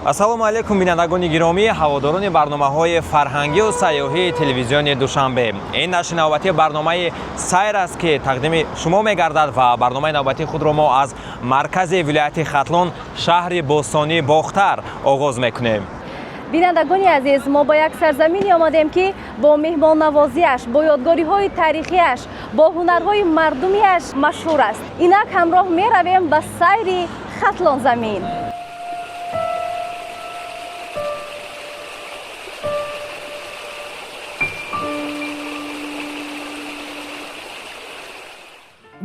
Ассалому алайкум, бинандагони гиромӣ, ҳаводорони барномаҳои фарҳангию сайёҳии телевизиони Душанбе. Ин нашри навбатии барномаи «Сайр» аст, ки тақдими шумо мегардад, ва барномаи навбатии худро мо аз маркази вилояти Хатлон, шаҳри бостонии Бохтар оғоз мекунем. Бинандагони азиз, мо ба як сарзамине омадем, ки бо меҳмоннавозиаш, бо ёдгориҳои таърихиаш, бо ҳунарҳои мардумиаш машҳур аст. Инак ҳамроҳ меравем ба сайри Хатлонзамин.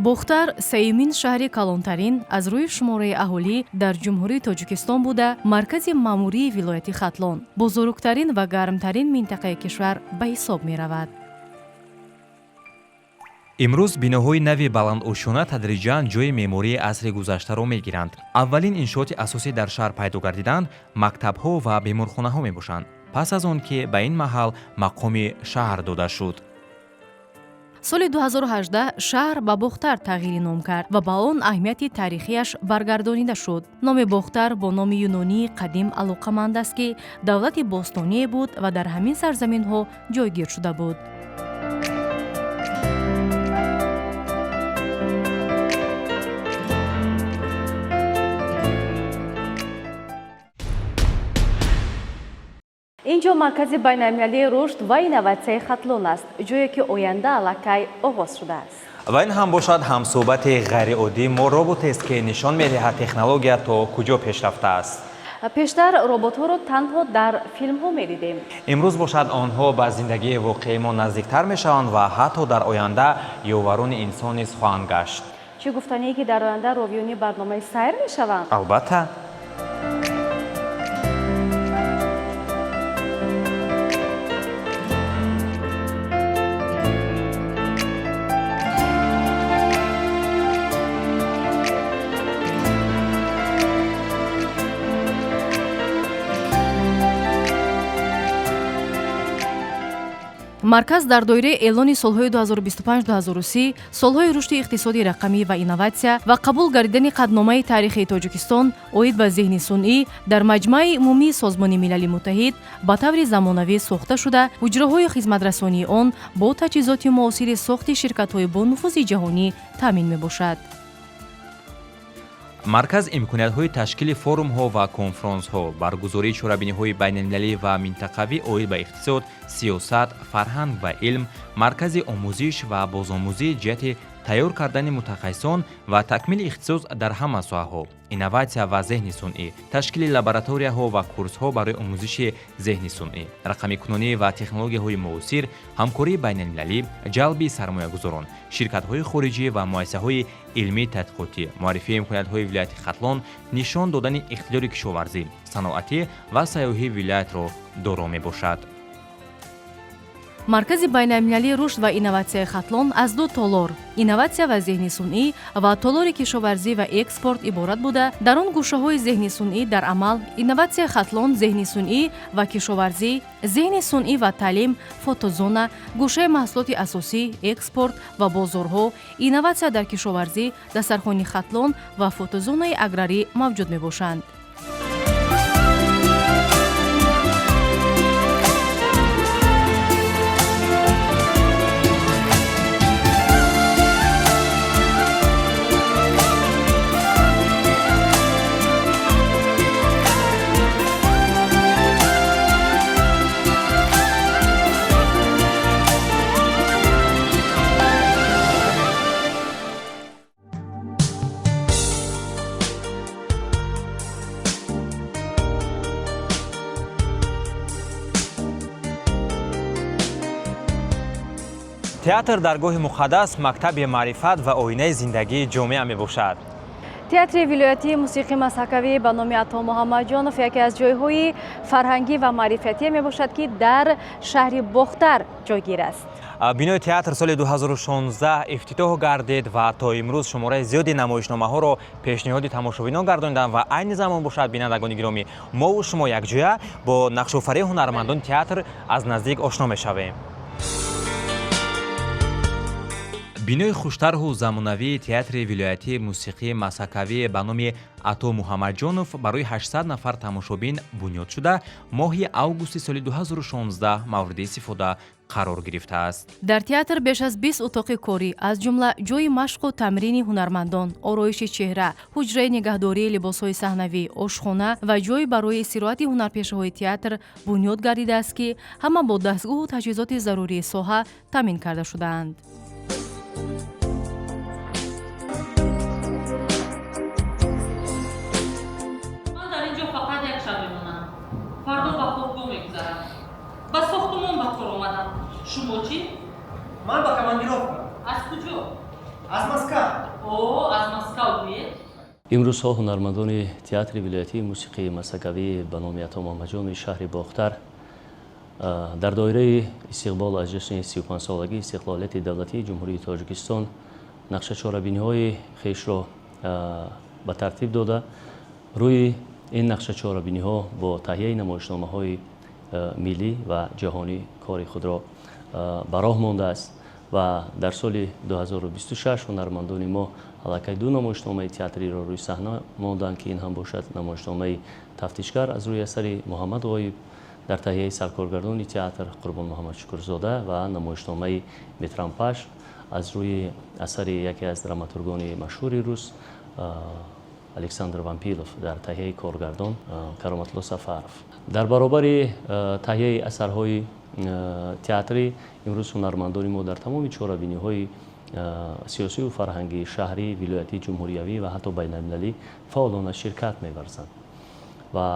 Бохтар сеюмин шаҳри калонтарин аз рӯи шумораи аҳолӣ дар Ҷумҳурии Тоҷикистон буда, маркази маъмурии вилояти Хатлон, бузургтарин ва гармтарин минтақаи кишвар ба ҳисоб меравад. Имрӯз биноҳои нави баландошёна тадриҷан ҷои меъмории асри гузаштаро мегиранд. Аввалин иншооти асосӣ дар шаҳр пайдо гардиданд мактабҳо ва беморхонаҳо мебошанд, пас аз он ки ба ин маҳал мақоми шаҳр дода шуд. Соли 2018 шаҳр ба Бохтар тағйири ном кард ва ба он аҳамияти таърихиаш баргардонида шуд. Номи Бохтар бо номи юнонии қадим алоқаманд аст, ки давлати бостоние буд ва дар ҳамин сарзаминҳо ҷойгир шуда буд. Ин ҷо Маркази байналмилалии рушд ва инноватсияи Хатлон аст, ҷое ки оянда аллакай оғоз шудааст. Ва ин ҳам бошад ҳамсӯҳбати ғайриоддии мо, роботест, ки нишон медиҳад технология то куҷо пешрафтааст. Пештар роботҳоро танҳо дар филмҳо медидем. Имрӯз бошад онҳо ба зиндагии воқеии мо наздиктар мешаванд ва ҳатто дар оянда ёварони инсон низ хоҳанд гашт. Чӣ гуфтание, ки дар оянда ровиёни барномаи «Сайр» мешаванд? Албатта. Марказ дар доираи эълони солҳои 2025-2030, солҳои рушди иқтисоди рақамӣ ва инноватсия, ва қабул гардидани Қатъномаи таърихии Тоҷикистон оид ба зеҳни сунъӣ дар Маҷмааи умумии Созмони Милали Муттаҳид ба таври замонавӣ сохта шуда, ҳуҷраҳои хизматрасонии он бо таҷҳизоти муосири сохти ширкатҳои бонуфузи ҷаҳонӣ таъмин мебошад. Марказ имкониятҳои ташкили форумҳо ва конфронсҳо, баргузории чорабиниҳои байналмилалӣ ва минтақавӣ оид ба иқтисод, сиёсат, фарҳанг ва илм, маркази омӯзиш ва бозомӯзӣ ҷиҳати тайёр кардани мутахассисон ва такмили ихтисос дар ҳама соҳаҳо, инноватсия ва зеҳни сунъӣ, ташкили лабораторияҳо ва курсҳо барои омӯзиши зеҳни сунъӣ, рақамикунонӣ ва технологияҳои муосир, ҳамкории байналмилалӣ, ҷалби сармоягузорон, ширкатҳои хориҷӣ ва муассисаҳои илмии тадқиқотӣ, муаррифии имкониятҳои вилояти Хатлон, нишон додани иқтидори кишоварзӣ, саноатӣ ва сайёҳии вилоятро доро мебошад. Маркази байналмилалии рушд ва инноватсияи Хатлон аз ду толор, инноватсия ва зеҳни сунъӣ ва толори кишоварзӣ ва экспорт иборат буда, дар он гӯшаҳои зеҳни сунъӣ дар амал, инноватсияи Хатлон, зеҳни сунъӣ ва кишоварзӣ, зеҳни сунъӣ ва таълим, фотозона, гӯшаи маҳсулоти асосӣ, экспорт ва бозорҳо, инноватсия дар кишоварзӣ, дастархони Хатлон ва фотозонаи аграрӣ мавҷуд мебошанд. Театр даргоҳи муқаддас, мактаби маърифат ва оинаи зиндагии ҷомеа мебошад. Театри вилоятии мусиқӣ масҳакавӣ ба номи Ато Муҳаммадҷонов яке аз ҷойҳои фарҳангӣ ва маърифатие мебошад, ки дар шаҳри Бохтар ҷойгир аст. Бинои театр соли 2016 ифтитоҳ гардид ва то имрӯз шумораи зиёди намоишномаҳоро пешниҳоди тамошобинон гардониданд. Ва айни замон бошад, бинандагони гиромӣ, мову шумо якҷоя бо нақшофарии ҳунармандони театр аз наздик ошно мешавем. Бинои хуштарҳу замонавии театри вилоятии мусиқии масакавӣ ба номи Ато Муҳаммадҷонов барои 800 нафар тамошобин бунёд шуда, моҳи августи соли 2016 мавриди истифода қарор гирифтааст. Дар театр беш аз 20 утоқи корӣ, аз ҷумла ҷойи машқу тамрини ҳунармандон, ороиши чеҳра, ҳуҷраи нигаҳдории либосҳои саҳнавӣ, ошхона ва ҷой барои истироҳати ҳунарпешаҳои театр бунёд гардидааст, ки ҳама бо дастгоҳу таҷҳизоти зарурии соҳа таъмин карда шудаанд. Ман дар ин ҷо фақат як шаб мемонам. Фардо ба хобгоҳ мегузарам. Ба сохтумон ба кор омадам. Шумо чӣ? Ман ба командировка. Аз куҷо? Аз Москва. О, аз Москав гӯед? Имрӯзҳо ҳунармандони театри вилоятии мусиқии масакавӣ ба номи Ато Муҳаммадҷонови шаҳри Бохтар дар доираи истиқбол аз ҷашни 35-солагии истиқлолияти давлатии Ҷумҳурии Тоҷикистон нақша чорабиниҳои хешро ба тартиб дода, рӯи ин нақша чорабиниҳо бо таҳияи намоишномаҳои миллӣ ва ҷаҳонӣ кори худро ба роҳ мондааст ва дар соли 2026 ҳунармандони мо аллакай ду намоишномаи театриро рӯи саҳна монданд, ки ин ҳам бошад намоишномаи Тафтишгар аз рӯи асари Муҳаммад Ғоиб дар таҳияи саркоргардони театр Қурбон Муҳаммад Шукрзода ва намоишномаи Метрампаш аз рӯи асари яке аз драматургони машҳури рус Александр Вампилов дар таҳияи коргардон Кароматло Сафаров. Дар баробари таҳияи асарҳои театрӣ имрӯз ҳунармандони мо дар тамоми чорабиниҳои сиёсию фарҳангӣ, шаҳрӣ, вилоятӣ, ҷумҳуриявӣ ва ҳатто байналмилалӣ фаъолона ширкат меварзанд ва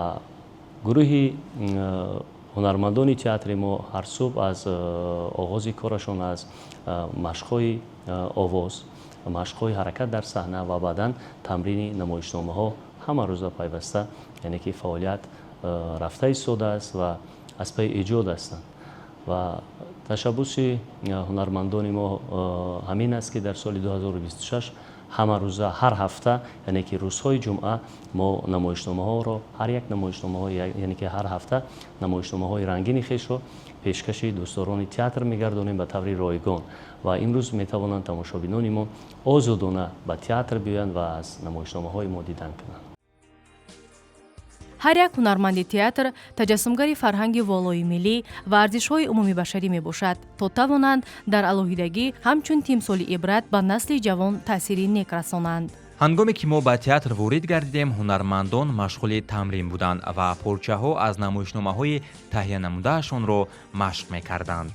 гурӯҳи ҳунармандони театри мо ҳар субҳ аз оғози корашон аз машқҳои овоз, машқҳои ҳаракат дар саҳна ва баъдан тамрини намоишномаҳо ҳамарӯза пайваста, яъне ки фаъолият рафта истодааст ва аз пайи эҷод ҳастанд. Ва ташаббуси ҳунармандони мо ҳамин аст, ки дар соли 2026 ҳамарӯза, ҳар ҳафта, яъне ки рӯзҳои ҷумъа мо намоишномаҳоро, ҳар як намоишномаҳо, яъне ки ҳар ҳафта намоишномаҳои рангини хешро пешкаши дӯстдорони театр мегардонем ба таври ройгон ва имрӯз метавонанд тамошобинони мо озодона ба театр биёянд ва аз намоишномаҳои мо дидан кунанд. Ҳар як ҳунарманди театр таҷассумгари фарҳанги волои миллӣ ва арзишҳои умумибашарӣ мебошад, то тавонанд дар алоҳидагӣ ҳамчун тимсоли ибрат ба насли ҷавон таъсири нек расонанд. Ҳангоме ки мо ба театр ворид гардидем, ҳунармандон машғули тамрин буданд ва порчаҳо аз намоишномаҳои таҳия намудаашонро машқ мекарданд.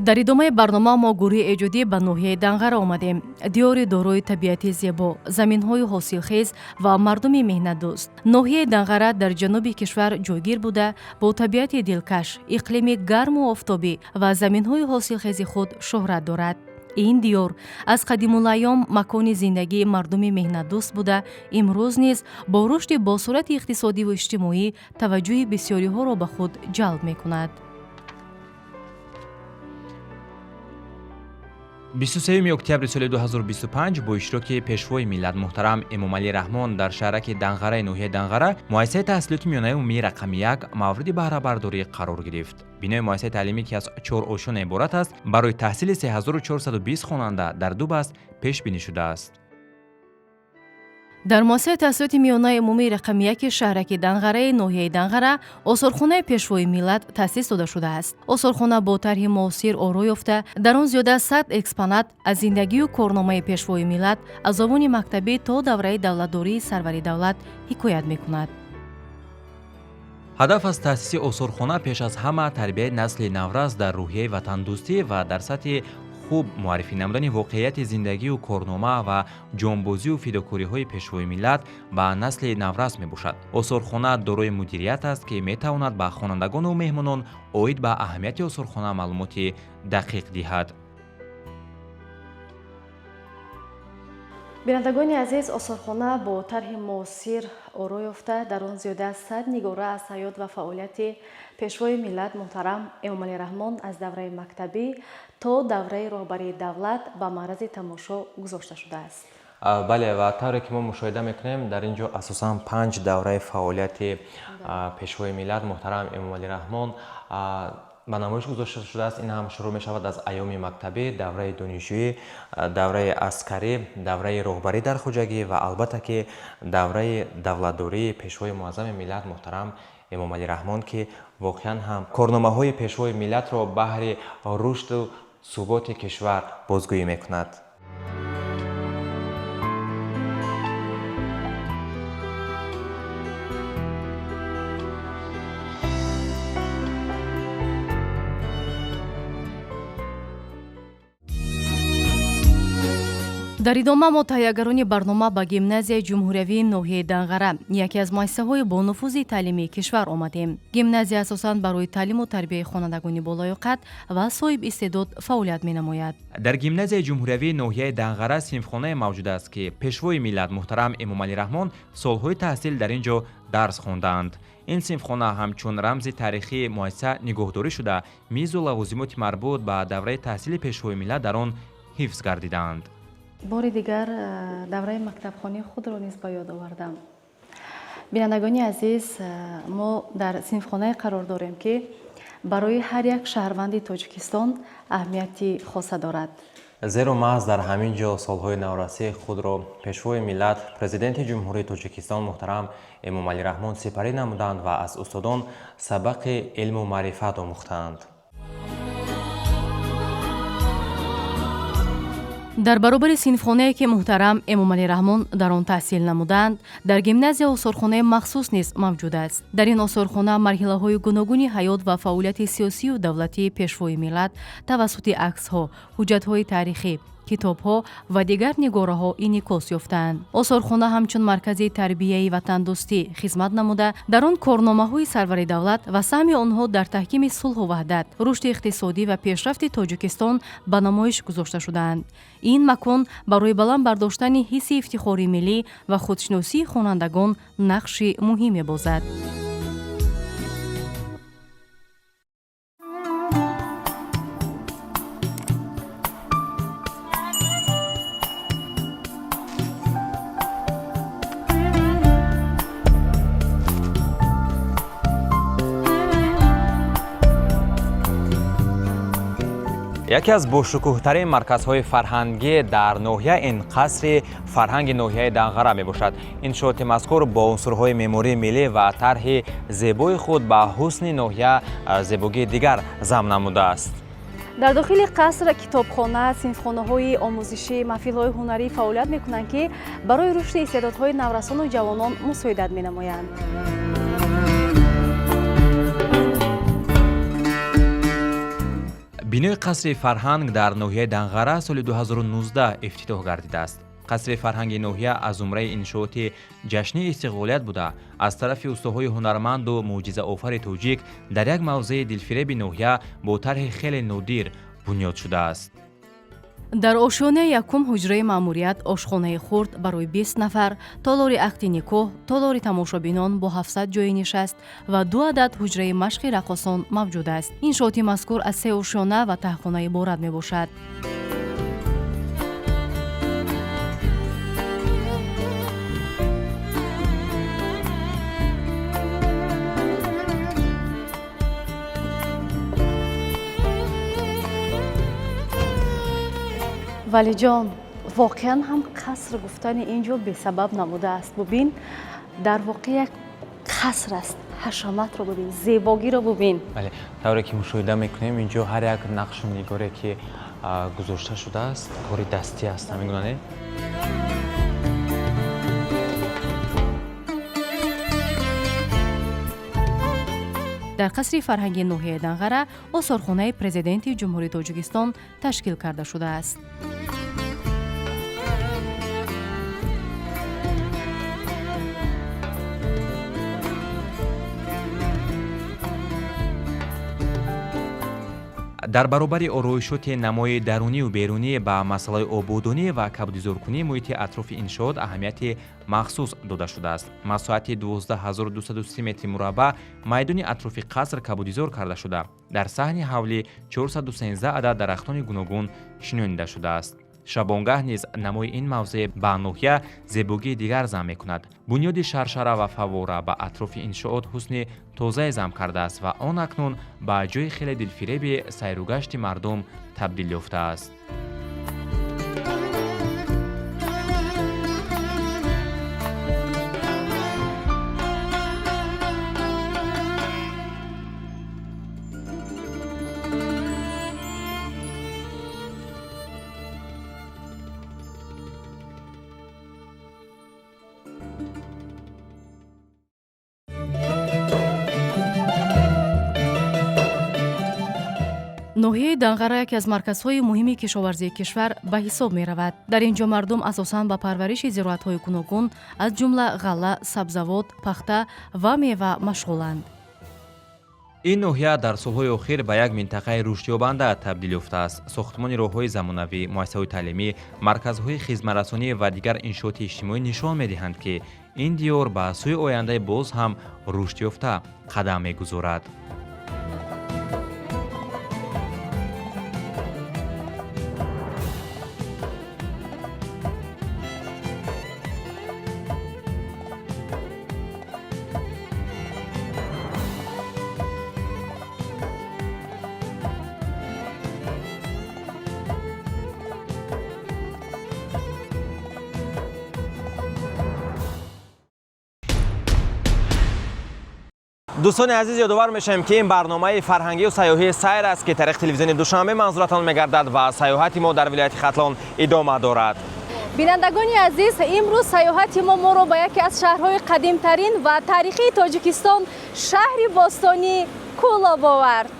Дар идомаи барнома мо гурӯҳи эҷодӣ ба ноҳияи Данғара омадем. Диёри дорои табиати зебо, заминҳои ҳосилхез ва мардуми меҳнатдӯст. Ноҳияи Данғара дар ҷануби кишвар ҷойгир буда, бо табиати дилкаш, иқлими гарму офтобӣ ва заминҳои ҳосилхези худ шӯҳрат дорад. Ин диёр аз қадимулайём макони зиндагии мардуми меҳнатдӯст буда, имрӯз низ бо рушди босуръати иқтисодиву иҷтимоӣ таваҷҷӯҳи бисёриҳоро ба худ ҷалб мекунад. 23 октябри соли 2025 бо иштироки пешвои миллат муҳтарам Эмомалӣ Раҳмон дар шаҳраки Данғараи ноҳияи Данғара муассисаи таҳсилоти миёнаи умумии рақами 1 мавриди баҳрабардорӣ қарор гирифт. Бинои муассисаи таълимӣ, ки аз 4 ошёна иборат аст, барои таҳсили 3420 хонанда дар ду баст пешбинӣ шудааст. Дар муассисаи таҳсилоти миёнаи умумии рақами 1 шаҳраки Данғараи ноҳияи Данғара осорхонаи пешвои миллат таъсис дода шудааст. Осорхона бо тарҳи муосир оро ёфта, дар он зиёда аз 100 экспонат аз зиндагию корномаи пешвои миллат аз овони мактабӣ то давраи давлатдории сарвари давлат ҳикоят мекунад. Ҳадаф аз таъсиси осорхона пеш аз ҳама тарбияи насли наврас дар рӯҳияи ватандӯстӣ ва дар сатҳи хуб муаррифӣ намудани воқеияти зиндагию корнома ва ҷонбозию фидокориҳои пешвои миллат ба насли наврас мебошад. Осорхона дорои мудирият аст, ки метавонад ба хонандагону меҳмонон оид ба аҳамияти осорхона маълумоти дақиқ диҳад. Бинандагони азиз, осорхона бо тарҳи муосир оро ёфта, дар он зиёда аз 100 нигора аз ҳаёт ва фаъолияти пешвои миллат муҳтарам Эмомалӣ Раҳмон аз давраи мактабӣ то давраи роҳбарии давлат ба маърази тамошо гузошта шудааст. Бале, ва тавре ки мо мушоҳида мекунем, дар ин ҷо асосан панҷ давраи фаъолияти пешвои миллат муҳтарам Эмомалӣ Раҳмон ба намоиш гузошта шудааст. Ин ҳам шурӯъ мешавад аз айёми мактабӣ, давраи донишҷӯӣ, давраи аскарӣ, давраи роҳбарӣ дар хоҷагӣ ва албатта ки давраи давлатдории пешвои муаззами миллат муҳтарам Эмомалӣ Раҳмон, ки воқеан ҳам корномаҳои пешвои миллатро баҳри рушду суботи кишвар бозгӯӣ мекунад. Дар идома мо таҳиягарони барнома ба гимназияи ҷумҳуриявии ноҳияи Данғара, яке аз муассисаҳои бонуфузи таълимии кишвар, омадем. Гимназия асосан барои таълиму тарбияи хонандагони болаёқат ва соҳибистеъдод фаъолият менамояд. Дар гимназияи ҷумҳуриявии ноҳияи Данғара синфхонае мавҷуд аст, ки пешвои миллат муҳтарам Эмомалӣ Раҳмон солҳои таҳсил дар ин ҷо дарс хондаанд. Ин синфхона ҳамчун рамзи таърихии муассиса нигоҳдорӣ шуда, мизу лавозимоти марбут ба давраи таҳсили пешвои миллат дар он ҳифз гардидаанд. Бори дигар давраи мактабхонии худро низ ба ёд овардам. Бинандагони азиз, мо дар синфхонае қарор дорем, ки барои ҳар як шаҳрванди Тоҷикистон аҳамияти хоса дорад. Зеро маҳз дар ҳамин ҷо солҳои наврасии худро пешвои миллат, президенти Ҷумҳурии Тоҷикистон муҳтарам Эмомалӣ Раҳмон сипарӣ намуданд ва аз устодон сабақи илму маърифат омӯхтаанд. Дар баробари синфхонае, ки муҳтарам Эмомалӣ Раҳмон дар он таҳсил намуданд, дар гимназия осорхонаи махсус низ мавҷуд аст. Дар ин осорхона марҳилаҳои гуногуни ҳаёт ва фаъолияти сиёсию давлатии пешвои миллат тавассути аксҳо, ҳуҷҷатҳои таърихӣ, китобҳо ва дигар нигораҳо инъикос ёфтаанд. Осорхона ҳамчун маркази тарбияи ватандӯстӣ хизмат намуда, дар он корномаҳои сарвари давлат ва саҳми онҳо дар таҳкими сулҳу ваҳдат, рушди иқтисодӣ ва пешрафти Тоҷикистон ба намоиш гузошта шудаанд. Ин макон барои баланд бардоштани ҳисси ифтихори миллӣ ва худшиносии хонандагон нақши муҳим мебозад. Яке аз бошукӯҳтарин марказҳои фарҳангӣ дар ноҳия ин қасри фарҳанги ноҳияи Данғара мебошад. Иншооти мазкур бо унсурҳои меъмории миллӣ ва тарҳи зебои худ ба ҳусни ноҳия зебогии дигар зам намудааст. Дар дохили қаср китобхона, синфхонаҳои омӯзишӣ, маҳфилҳои ҳунарӣ фаъолият мекунанд, ки барои рушди истеъдодҳои наврасону ҷавонон мусоидат менамоянд. Бинои қасри фарҳанг дар ноҳияи Данғара соли 2019 ифтитоҳ гардидааст. Қасри фарҳанги ноҳия аз зумраи иншооти ҷашнии истиқлолият буда, аз тарафи устоҳои ҳунарманду мӯъҷизаофари тоҷик дар як мавзеи дилфиреби ноҳия бо тарҳи хеле нодир бунёд шудааст. Дар ошёнаи якум ҳуҷраи маъмурият, ошхонаи хурд барои 20 нафар, толори акди никоҳ, толори тамошобинон бо 700 ҷойи нишаст ва ду адад ҳуҷраи машқи раққосон мавҷуд аст. Иншооти мазкур аз се ошёна ва таҳхона иборат мебошад. Валиҷон, воқеан ҳам қаср гуфтани ин ҷо бесабаб набудааст. Бубин, дар воқеъ як қаср аст. Ҳашаматро бубин, зебогиро бубин. Бале, тавре ки мушоҳида мекунем, ин ҷо ҳар як нақшу нигоре, ки гузошта шудааст, кори дастӣ аст, ҳамин гуна не? Дар қасри фарҳанги ноҳияи Данғара осорхонаи президенти Ҷумҳурии Тоҷикистон ташкил карда шудааст. Дар баробари ороишоти намои дарунию берунӣ ба масъалаи ободонӣ ва кабудизоркунии муҳити атрофи иншоот аҳамияти махсус дода шудааст. Масоҳати 12230 метри мураббаъ майдони атрофи қаср кабудизор карда шуда, дар саҳни ҳавлӣ 413 адад дарахтони гуногун шинонида шудааст. Шабонгаҳ низ намои ин мавзеъ ба ноҳия зебогии дигар зам мекунад. Бунёди шаршара ва фаввора ба атрофи иншоот ҳусни тозае зам кардааст ва он акнун ба ҷои хеле дилфиреби сайругашти мардум табдил ёфтааст. Ноҳияи Данғара яке аз марказҳои муҳими кишоварзии кишвар ба ҳисоб меравад. Дар ин ҷо мардум асосан ба парвариши зироатҳои гуногун, аз ҷумла ғалла, сабзавот, пахта ва мева машғуланд. Ин ноҳия дар солҳои охир ба як минтақаи рушдёбанда табдил ёфтааст. Сохтмони роҳҳои замонавӣ, муассисаҳои таълимӣ, марказҳои хизматрасонӣ ва дигар иншооти иҷтимоӣ нишон медиҳанд, ки ин диёр ба сӯи ояндаи боз ҳам рушдёфта қадам мегузорад. Дӯстони азиз, ёдовар мешавем, ки ин барномаи фарҳангию сайёҳии «Сайр» аст, ки тариқи телевизиони Душанбе манзуратон мегардад ва сайёҳати мо дар вилояти Хатлон идома дорад. Бинандагони азиз, имрӯз сайёҳати мо моро ба яке аз шаҳрҳои қадимтарин ва таърихии Тоҷикистон, шаҳри бостонӣ Кӯлоб овард.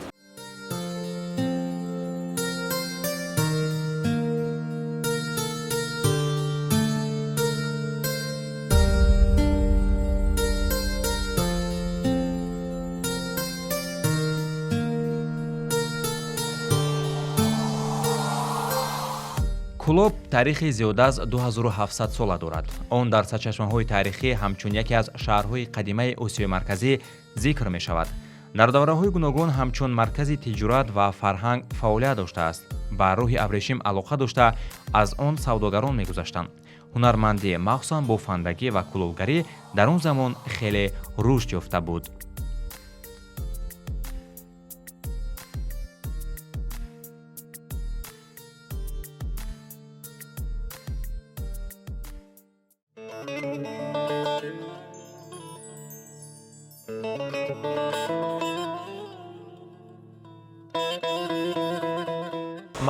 Кӯлоб таърихи зиёда аз 2700 сола дорад. Он дар сарчашмаҳои таърихӣ ҳамчун яке аз шаҳрҳои қадимаи Осиёи Марказӣ зикр мешавад. Дар давраҳои гуногун ҳамчун маркази тиҷорат ва фарҳанг фаъолият доштааст. Ба роҳи абрешим алоқа дошта, аз он савдогарон мегузаштанд. Ҳунармандӣ, махсусан бофандагӣ ва кулолгарӣ, дар он замон хеле рушд ёфта буд.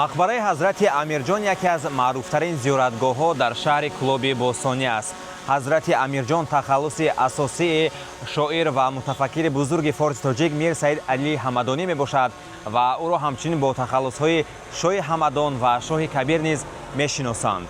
Мақбараи Ҳазрати Амирҷон яке аз маъруфтарин зиёратгоҳҳо дар шаҳри Кӯлоби бостонӣ аст. Ҳазрати Амирҷон тахаллуси асосии шоир ва мутафаккири бузурги форси тоҷик Мир Саид Али Ҳамадонӣ мебошад ва ӯро ҳамчунин бо тахаллусҳои Шоҳи Ҳамадон ва Шоҳи Кабир низ мешиносанд.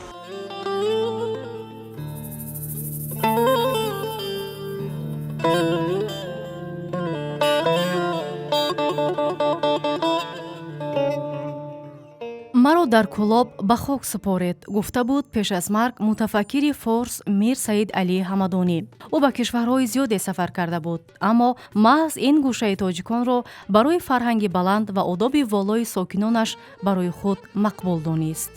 Маро дар Кӯлоб ба хок супоред, гуфта буд пеш аз марг мутафаккири форс Мир Саид Али Ҳамадонӣ. Ӯ ба кишварҳои зиёде сафар карда буд, аммо маҳз ин гӯшаи тоҷиконро барои фарҳанги баланд ва одоби волои сокинонаш барои худ мақбул донист.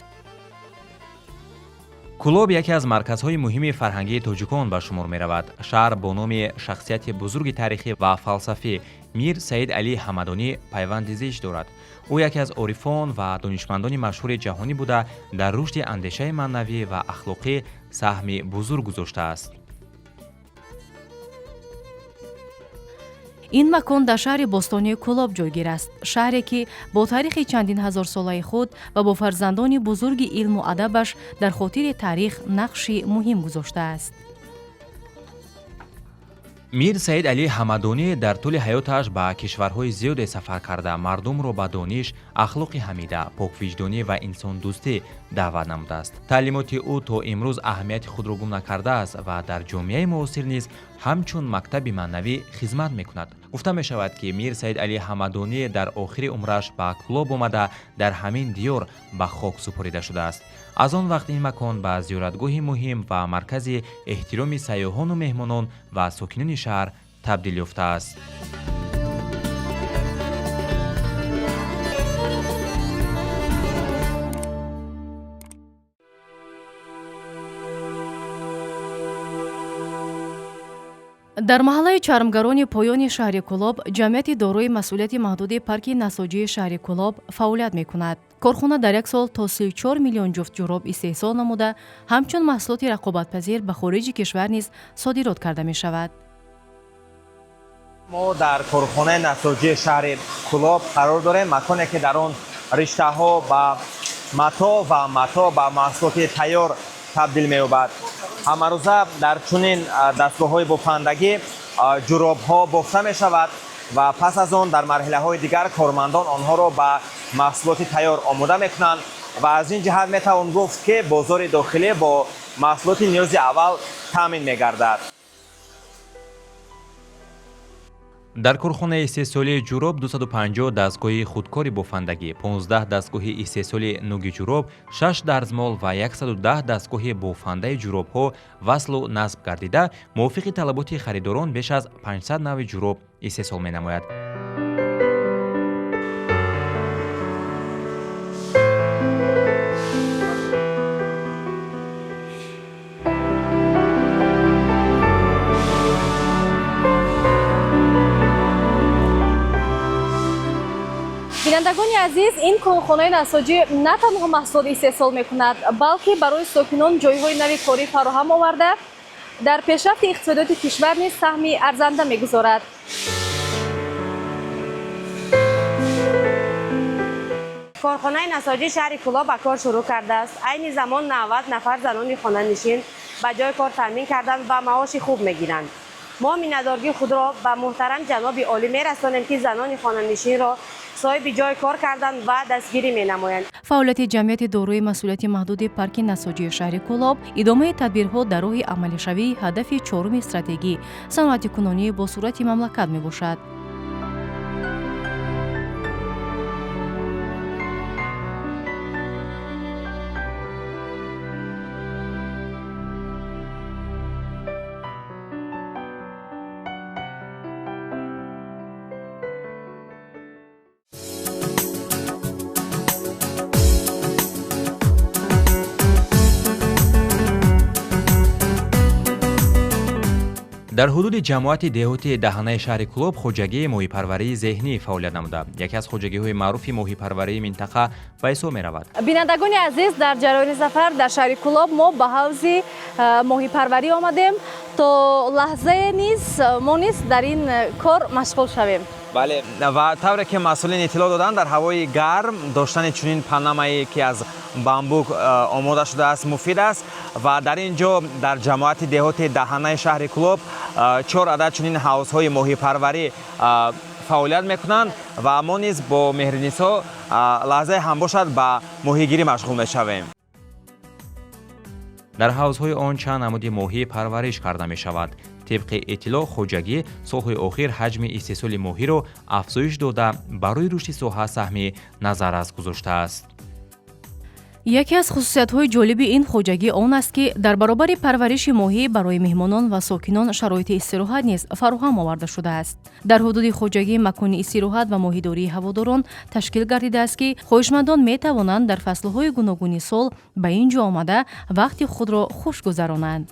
Кӯлоб яке аз марказҳои муҳими фарҳангии тоҷикон ба шумор меравад. Шаҳр бо номи шахсияти бузурги таърихӣ ва фалсафӣ Мир Саид Али Ҳамадонӣ пайванди зич дорад. Ӯ яке аз орифон ва донишмандони машҳури ҷаҳонӣ буда, дар рушди андешаи маънавӣ ва ахлоқӣ саҳми бузург гузоштааст. Ин макон дар шаҳри бостонии Кӯлоб ҷойгир аст, шаҳре ки бо таърихи чандин ҳазорсолаи худ ва бо фарзандони бузурги илму адабаш дар хотири таърих нақши муҳим гузоштааст. Мир Саид Али Ҳамадонӣ дар тӯли ҳаёташ ба кишварҳои зиёде сафар карда, мардумро ба дониш, ахлоқи ҳамида, поквиҷдонӣ ва инсондӯстӣ даъват намудааст. Таълимоти ӯ то имрӯз аҳамияти худро гум накардааст ва дар ҷомеаи муосир низ ҳамчун мактаби маънавӣ хизмат мекунад. Гуфта мешавад, ки Мир Саид Алӣ Ҳамадонӣ дар охири умраш ба Кӯлоб омада, дар ҳамин диёр ба хок супорида шудааст. Аз он вақт ин макон ба зиёратгоҳи муҳим ва маркази эҳтироми сайёҳону меҳмонон ва сокинони шаҳр табдил ёфтааст. Дар маҳаллаи Чармгарони поёни шаҳри Кӯлоб ҷамъияти дорои масъулияти маҳдуди Парки насоҷии шаҳри Кӯлоб фаъолият мекунад. Корхона дар як сол то 34 миллион ҷуфт ҷуроб истеҳсол намуда, ҳамчун маҳсулоти рақобатпазир ба хориҷи кишвар низ содирот карда мешавад. Мо дар корхонаи насоҷии шаҳри Кӯлоб қарор дорем, маконе ки дар он риштаҳо ба матоъ ва матоъ ба маҳсулоти тайёр табдил меёбад. Ҳамарӯза дар чунин дастгоҳҳои бофандагӣ ҷуробҳо бофта мешавад ва пас аз он дар марҳилаҳои дигар кормандон онҳоро ба маҳсулоти тайёр омода мекунанд ва аз ин ҷиҳат метавон гуфт, ки бозори дохилӣ бо маҳсулоти ниёзи аввал таъмин мегардад. Дар корхонаи истеҳсолии ҷуроб 250 дастгоҳи худкори бофандагӣ, 15 дастгоҳи истеҳсоли нуги ҷуроб, 6 дарзмол ва 110 дастгоҳи бофандаи ҷуробҳо васлу насб гардида, мувофиқи талаботи харидорон беш аз 500 навъи ҷуроб истеҳсол менамояд. Бинандагони азиз, ин корхонаи насоҷӣ на танҳо маҳсулот истеҳсол мекунад, балки барои сокинон ҷойҳои нави корӣ фароҳам оварда, дар пешрафти иқтисодиёти кишвар низ саҳми арзанда мегузорад. Корхонаи насоҷии шаҳри Кӯлоб ба кор шурӯъ кардааст. Айни замон 90 нафар занони хонанишин ба ҷои кор таъмин карданд ва маоши хуб мегиранд. Мо миннатдории худро ба муҳтарам ҷаноби олӣ мерасонем, ки занони хонанишинро соҳиби ҷои кор карданд ва дастгирӣ менамоянд. Фаъолияти ҷамъияти дорои масъулияти маҳдуди Парки насоҷии шаҳри Кӯлоб идомаи тадбирҳо дар роҳи амалишавии ҳадафи чоруми стратегӣ саноатикунонии босуръати мамлакат мебошад. Дар ҳудуди ҷамоати деҳоти Даҳанаи шаҳри Кӯлоб хоҷагии моҳипарварии зеҳнӣ фаъолият намуда, яке аз хоҷагиҳои маъруфи моҳипарварии минтақа ба ҳисоб меравад. Бинандагони азиз, дар ҷараёни сафар дар шаҳри Кӯлоб мо ба ҳавзи моҳипарварӣ омадем, то лаҳзае низ мо низ дар ин кор машғул шавем. Бале, ва тавре ки масъулин иттилоъ доданд, дар ҳавои гарм доштани чунин панамае ки аз бамбук омода шудааст муфид аст ва дар ин ҷо дар ҷамоати деҳоти Даҳанаи шаҳри Кӯлоб 4 адад чунин ҳавзҳои моҳипарварӣ фаъолият мекунанд ва мо низ бо Меҳринисо лаҳзае ҳам бошад ба моҳигирӣ машғул мешавем. Дар ҳавзҳои он чанд намуди моҳӣ парвариш карда мешавад. Тибқи иттилоъ, хоҷагӣ солҳои охир ҳаҷми истеҳсоли моҳиро афзоиш дода, барои рушди соҳа саҳми назаррас гузоштааст. Яке аз хусусиятҳои ҷолиби ин хоҷагӣ он аст, ки дар баробари парвариши моҳӣ барои меҳмонон ва сокинон шароити истироҳат низ фароҳам оварда шудааст. Дар ҳудуди хоҷагӣ макони истироҳат ва моҳидории ҳаводорон ташкил гардидааст, ки хоҳишмандон метавонанд дар фаслҳои гуногуни сол ба ин ҷо омада вақти худро хуш гузаронанд.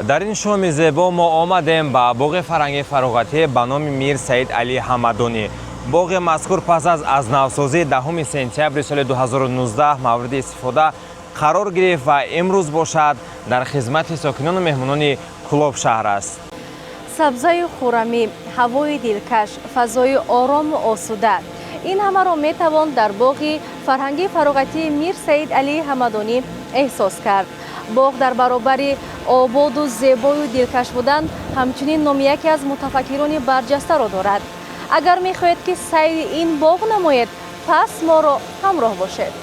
Дар ин шоми зебо мо омадем ба боғи фарҳангии фароғатӣ ба номи Мир Саид Алӣ Ҳамадонӣ. Боғи мазкур пас аз навсозии 10 сентябри соли 2019 мавриди истифода қарор гирифт ва имрӯз бошад дар хизмати сокинону меҳмонони Кӯлоб шаҳр аст. Сабзаю хуррамӣ, ҳавои дилкаш, фазои орому осуда, ин ҳамаро метавон дар боғи фарҳангии фароғатии Мир Саид Алии Ҳамадонӣ эҳсос кард. Боғ дар баробари ободу зебою дилкаш будан, ҳамчунин номи яке аз мутафаккирони барҷастаро дорад. Агар мехоҳед, ки сайри ин боғ намоед, пас моро ҳамроҳ бошед.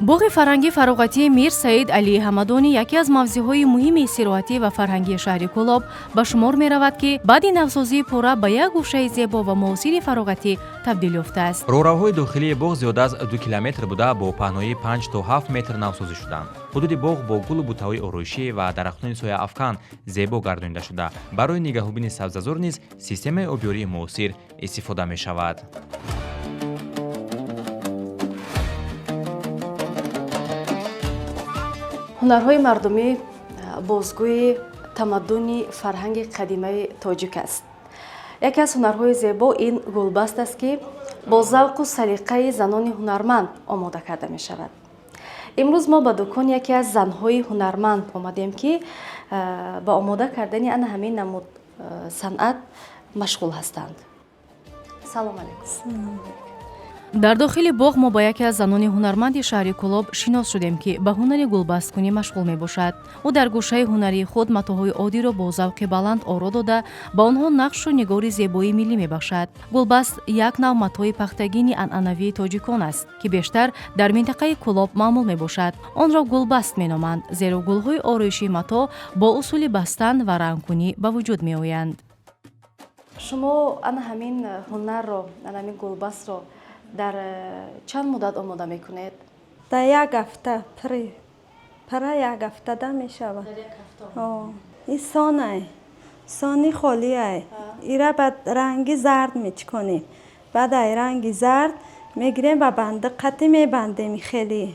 Боғи фарҳангӣ фароғатии Мир Саид Алии Ҳамадонӣ яке аз мавзеъҳои муҳими истироҳатӣ ва фарҳангии шаҳри Кӯлоб ба шумор меравад, ки баъди навсозии пурра ба як гӯшаи зебо ва муосири фароғатӣ табдил ёфтааст. Роҳравҳои дохилии боғ зиёда аз 2 километр буда, бо паҳноии 5 то 7 метр навсозӣ шуданд. Ҳудуди боғ бо гулу бутаҳои ороишӣ ва дарахтони сояафкан зебо гардонида шуда, барои нигаҳубини сабзазор низ системаи обёрии муосир истифода мешавад. Ҳунарҳои мардумӣ бозгӯи тамаддуни фарҳанги қадимаи тоҷик аст. Яке аз ҳунарҳои зебо ин гулбаст аст, ки бо завқу салиқаи занони ҳунарманд омода карда мешавад. Имрӯз мо ба дукони яке аз занҳои ҳунарманд омадем, ки ба омода кардани ана ҳамин намуд санъат машғул ҳастанд. Салом алейкум! Дар дохили боғ мо ба яке аз занони ҳунарманди шаҳри Кӯлоб шинос шудем, ки ба ҳунари гулбасткунӣ машғул мебошад. Ӯ дар гӯшаи ҳунарии худ матоъҳои оддиро бо завқи баланд оро дода, ба онҳо нақшу нигори зебои миллӣ мебахшад. Гулбаст як нав матои пахтагини анъанавии тоҷикон аст, ки бештар дар минтақаи Кӯлоб маъмул мебошад. Онро гулбаст меноманд, зеро гулҳои ороишии матоъ бо усули бастан ва рангкунӣ ба вуҷуд меоянд. Шумо ана ҳамин ҳунарро, ана ҳамин гулбастро дар чанд муддат омода мекунед? Дар як ҳафта пури пара як ҳафтада мешавад. И сонай сони холиай, ира баъд ранги зард мечиконем, баъд ай ранги зард мегирем, ба банди қатӣ мебандем, хеле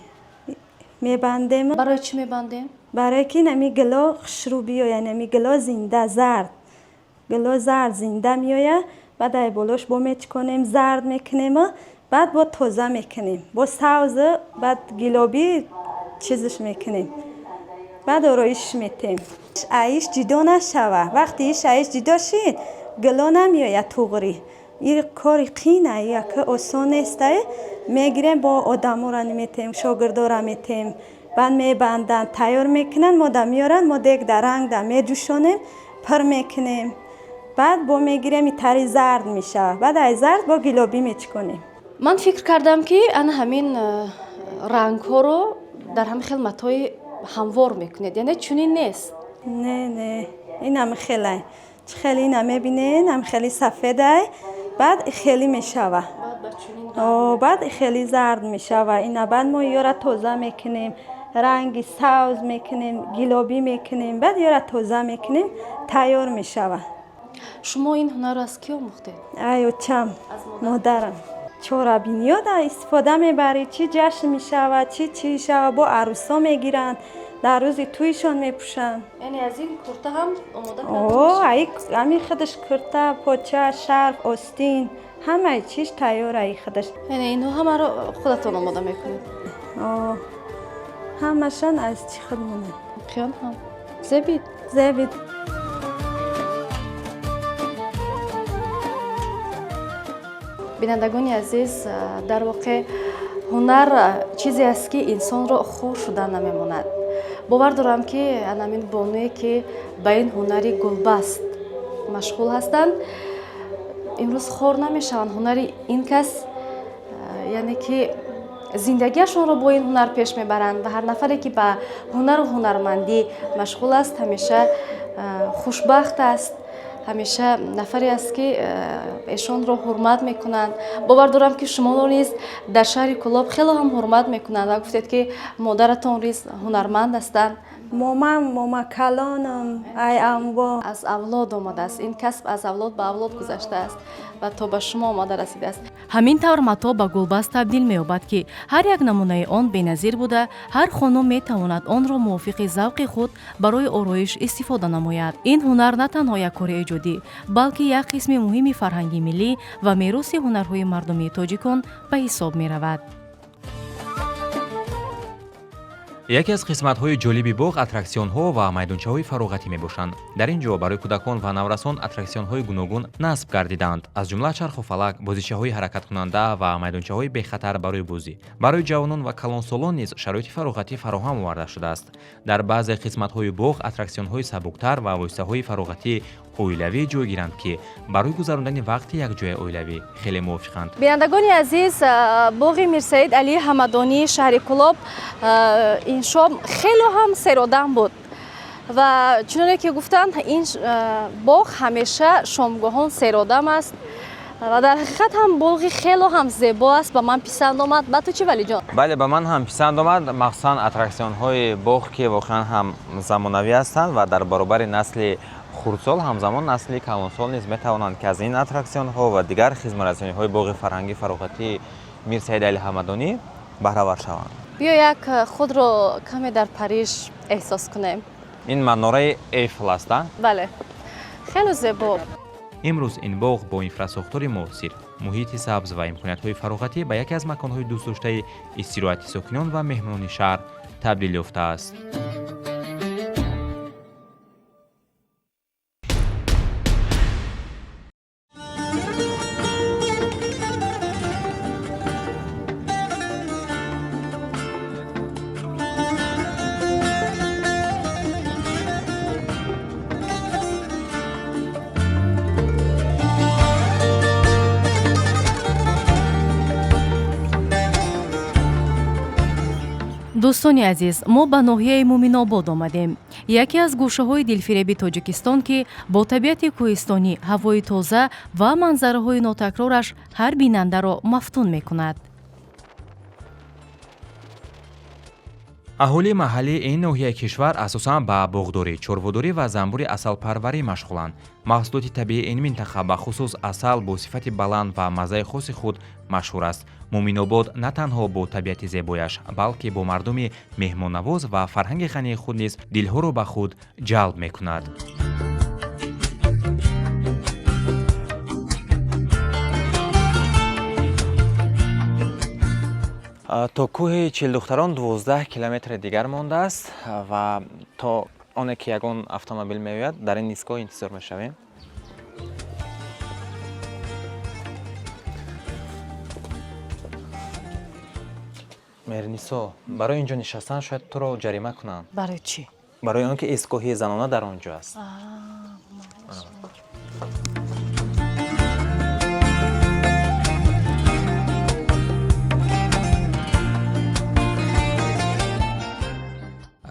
мебандем. Барои чӣ мебандем? Барое ки нами гило хушрӯ биёяд, нами гило зинда зард, гило зард зинда меояд. Баъд ай болош бо мечиконем, зард мекунем, баъд бо тоза мекунем, бо савз, баъд гилобӣ чизш мекунем, баъд ороишш метем. Аиш ҷидо нашава. Вақте иш аиш ҷидо шид, гило намеояд туғрӣ. Ин кори қина, яка осон нестай. Мегирем, бо одаморо метем, шогирдора метем, баъд мебанданд, тайёр мекунанд, мо да меоранд, мо дег да ранг да меҷӯшонем, пур мекунем, баъд бо мегирем, тари зард мешавад, баъд ай зард бо гилобӣ мечиконем. Ман фикр кардам, ки ана ҳамин рангҳоро дар ҳамин хел матои ҳамвор мекунед, яъне чунин нест? Не, не, инам хелай, чӣ хеле ина мебинен, ам хеле сафедай, баъд хеле мешава, баъд хеле зард мешава ина. Баъд мо ёра тоза мекунем, ранги савз мекунем, гилобӣ мекунем, баъд ёра тоза мекунем, тайёр мешава. Шумо ин ҳунарро аз кӣ омӯхтед? Ай очам, модарам. Чорабиниёда истифода мебарӣ, чӣ ҷашн мешавад, чӣ чӣ шавад, бо арӯсо мегиранд, дар рӯзи тӯйшон мепӯшанд. Яъне аз ин курта ҳам омода? Ами худаш курта, поча, шарф, остин, ҳамаи чиз тайёр аи худаш. Яъне инҳо ҳамаро худатон омода мекунед? Ҳамашон аз чӣ худмонанд. Қиён ҳам зебид. Зебид. Бинандагони азиз, дар воқеъ ҳунар чизе аст, ки инсонро хор шуда намемонад. Бовар дорам, ки анамин бонуе, ки ба ин ҳунари гулбаст машғул ҳастанд, имрӯз хор намешаванд. Ҳунари ин кас, яъне ки зиндагиашонро бо ин ҳунар пеш мебаранд ва ҳар нафаре, ки ба ҳунару ҳунармандӣ машғул аст, ҳамеша хушбахт аст, ҳамеша нафаре аст, ки эшонро ҳурмат мекунанд. Бовар дорам, ки шуморо низ дар шаҳри Кӯлоб хело ҳам ҳурмат мекунанд ва гуфтед, ки модаратон низ ҳунарманд ҳастанд. Момам, мома калонам, ай амво. Аз авлод омадааст ин касб, аз авлод ба авлод гузаштааст ва то ба шумо омада расидааст. Ҳамин тавр матоъ ба гулбаст табдил меёбад, ки ҳар як намунаи он беназир буда, ҳар хонум метавонад онро мувофиқи завқи худ барои ороиш истифода намояд. Ин ҳунар на танҳо як кори эҷодӣ, балки як қисми муҳими фарҳанги миллӣ ва мероси ҳунарҳои мардумии тоҷикон ба ҳисоб меравад. Яке аз қисматҳои ҷолиби боғ аттраксионҳо ва майдончаҳои фароғатӣ мебошанд. Дар ин ҷо барои кӯдакон ва наврасон аттраксионҳои гуногун насб гардидаанд, аз ҷумла чарху фалак, бозичаҳои ҳаракаткунанда ва майдончаҳои бехатар барои бозӣ. Барои ҷавонон ва калонсолон низ шароити фароғатӣ фароҳам оварда шудааст. Дар баъзе қисматҳои боғ аттраксионҳои сабуктар ва воситаҳои фароғатии оилавӣ ҷой гиранд, ки барои гузарондани вақти якҷояи оилавӣ хеле мувофиқанд. Бинандагони азиз, боғи Мирсаид Алии Ҳамадонии шаҳри Кӯлоб ин шом хеле ҳам серодам буд ва чуноне ки гуфтанд, ин боғ ҳамеша шомгоҳон серодам аст ва дар ҳақиқат ҳам боғи хело ҳам зебо аст. Ба ман писанд омад. Ба ту чӣ, Валиҷон? Бале, ба ман ҳам писанд омад, махсусан аттраксионҳои боғ, ки воқеан ҳам замонавӣ ҳастанд ва дар баробари насли хурдсол ҳамзамон насли калонсол низ метавонанд, ки аз ин аттраксионҳо ва дигар хизматрасониҳои боғи фарҳангӣ фароғатии Мирсаид Али Ҳамадонӣ баҳравар шаванд. Биё, як худро каме дар Париж эҳсос кунем. Ин манораи Эйфел аст, а? Бале, хеле зебо. Имрӯз ин боғ бо инфрасохтори муосир, муҳити сабз ва имкониятҳои фароғатӣ ба яке аз маконҳои дӯстдоштаи истироҳати сокинон ва меҳмонони шаҳр табдил ёфтааст. Дӯстони азиз, мо ба ноҳияи Муминобод омадем, яке аз гӯшаҳои дилфиреби Тоҷикистон, ки бо табиати кӯҳистонӣ, ҳавои тоза ва манзараҳои нотакрораш ҳар бинандаро мафтун мекунад. Аҳолии маҳаллии ин ноҳияи кишвар асосан ба боғдорӣ, чорводорӣ ва занбури асалпарварӣ машғуланд. Маҳсулоти табиии ин минтақа, бахусус асал, бо сифати баланд ва маззаи хоси худ машҳур аст. Муминобод на танҳо бо табиати зебояш, балки бо мардуми меҳмоннавоз ва фарҳанги ғании худ низ дилҳоро ба худ ҷалб мекунад. То кӯҳи Чилдухтарон 12 километри дигар мондааст ва то оне ки ягон автомобил меояд, дар ин истгоҳ интизор мешавем. Меҳринисо, барои ин ҷо нишастан шояд туро ҷарима кунанд. Барои чӣ? Барои он ки истгоҳи занона дар он ҷо аст.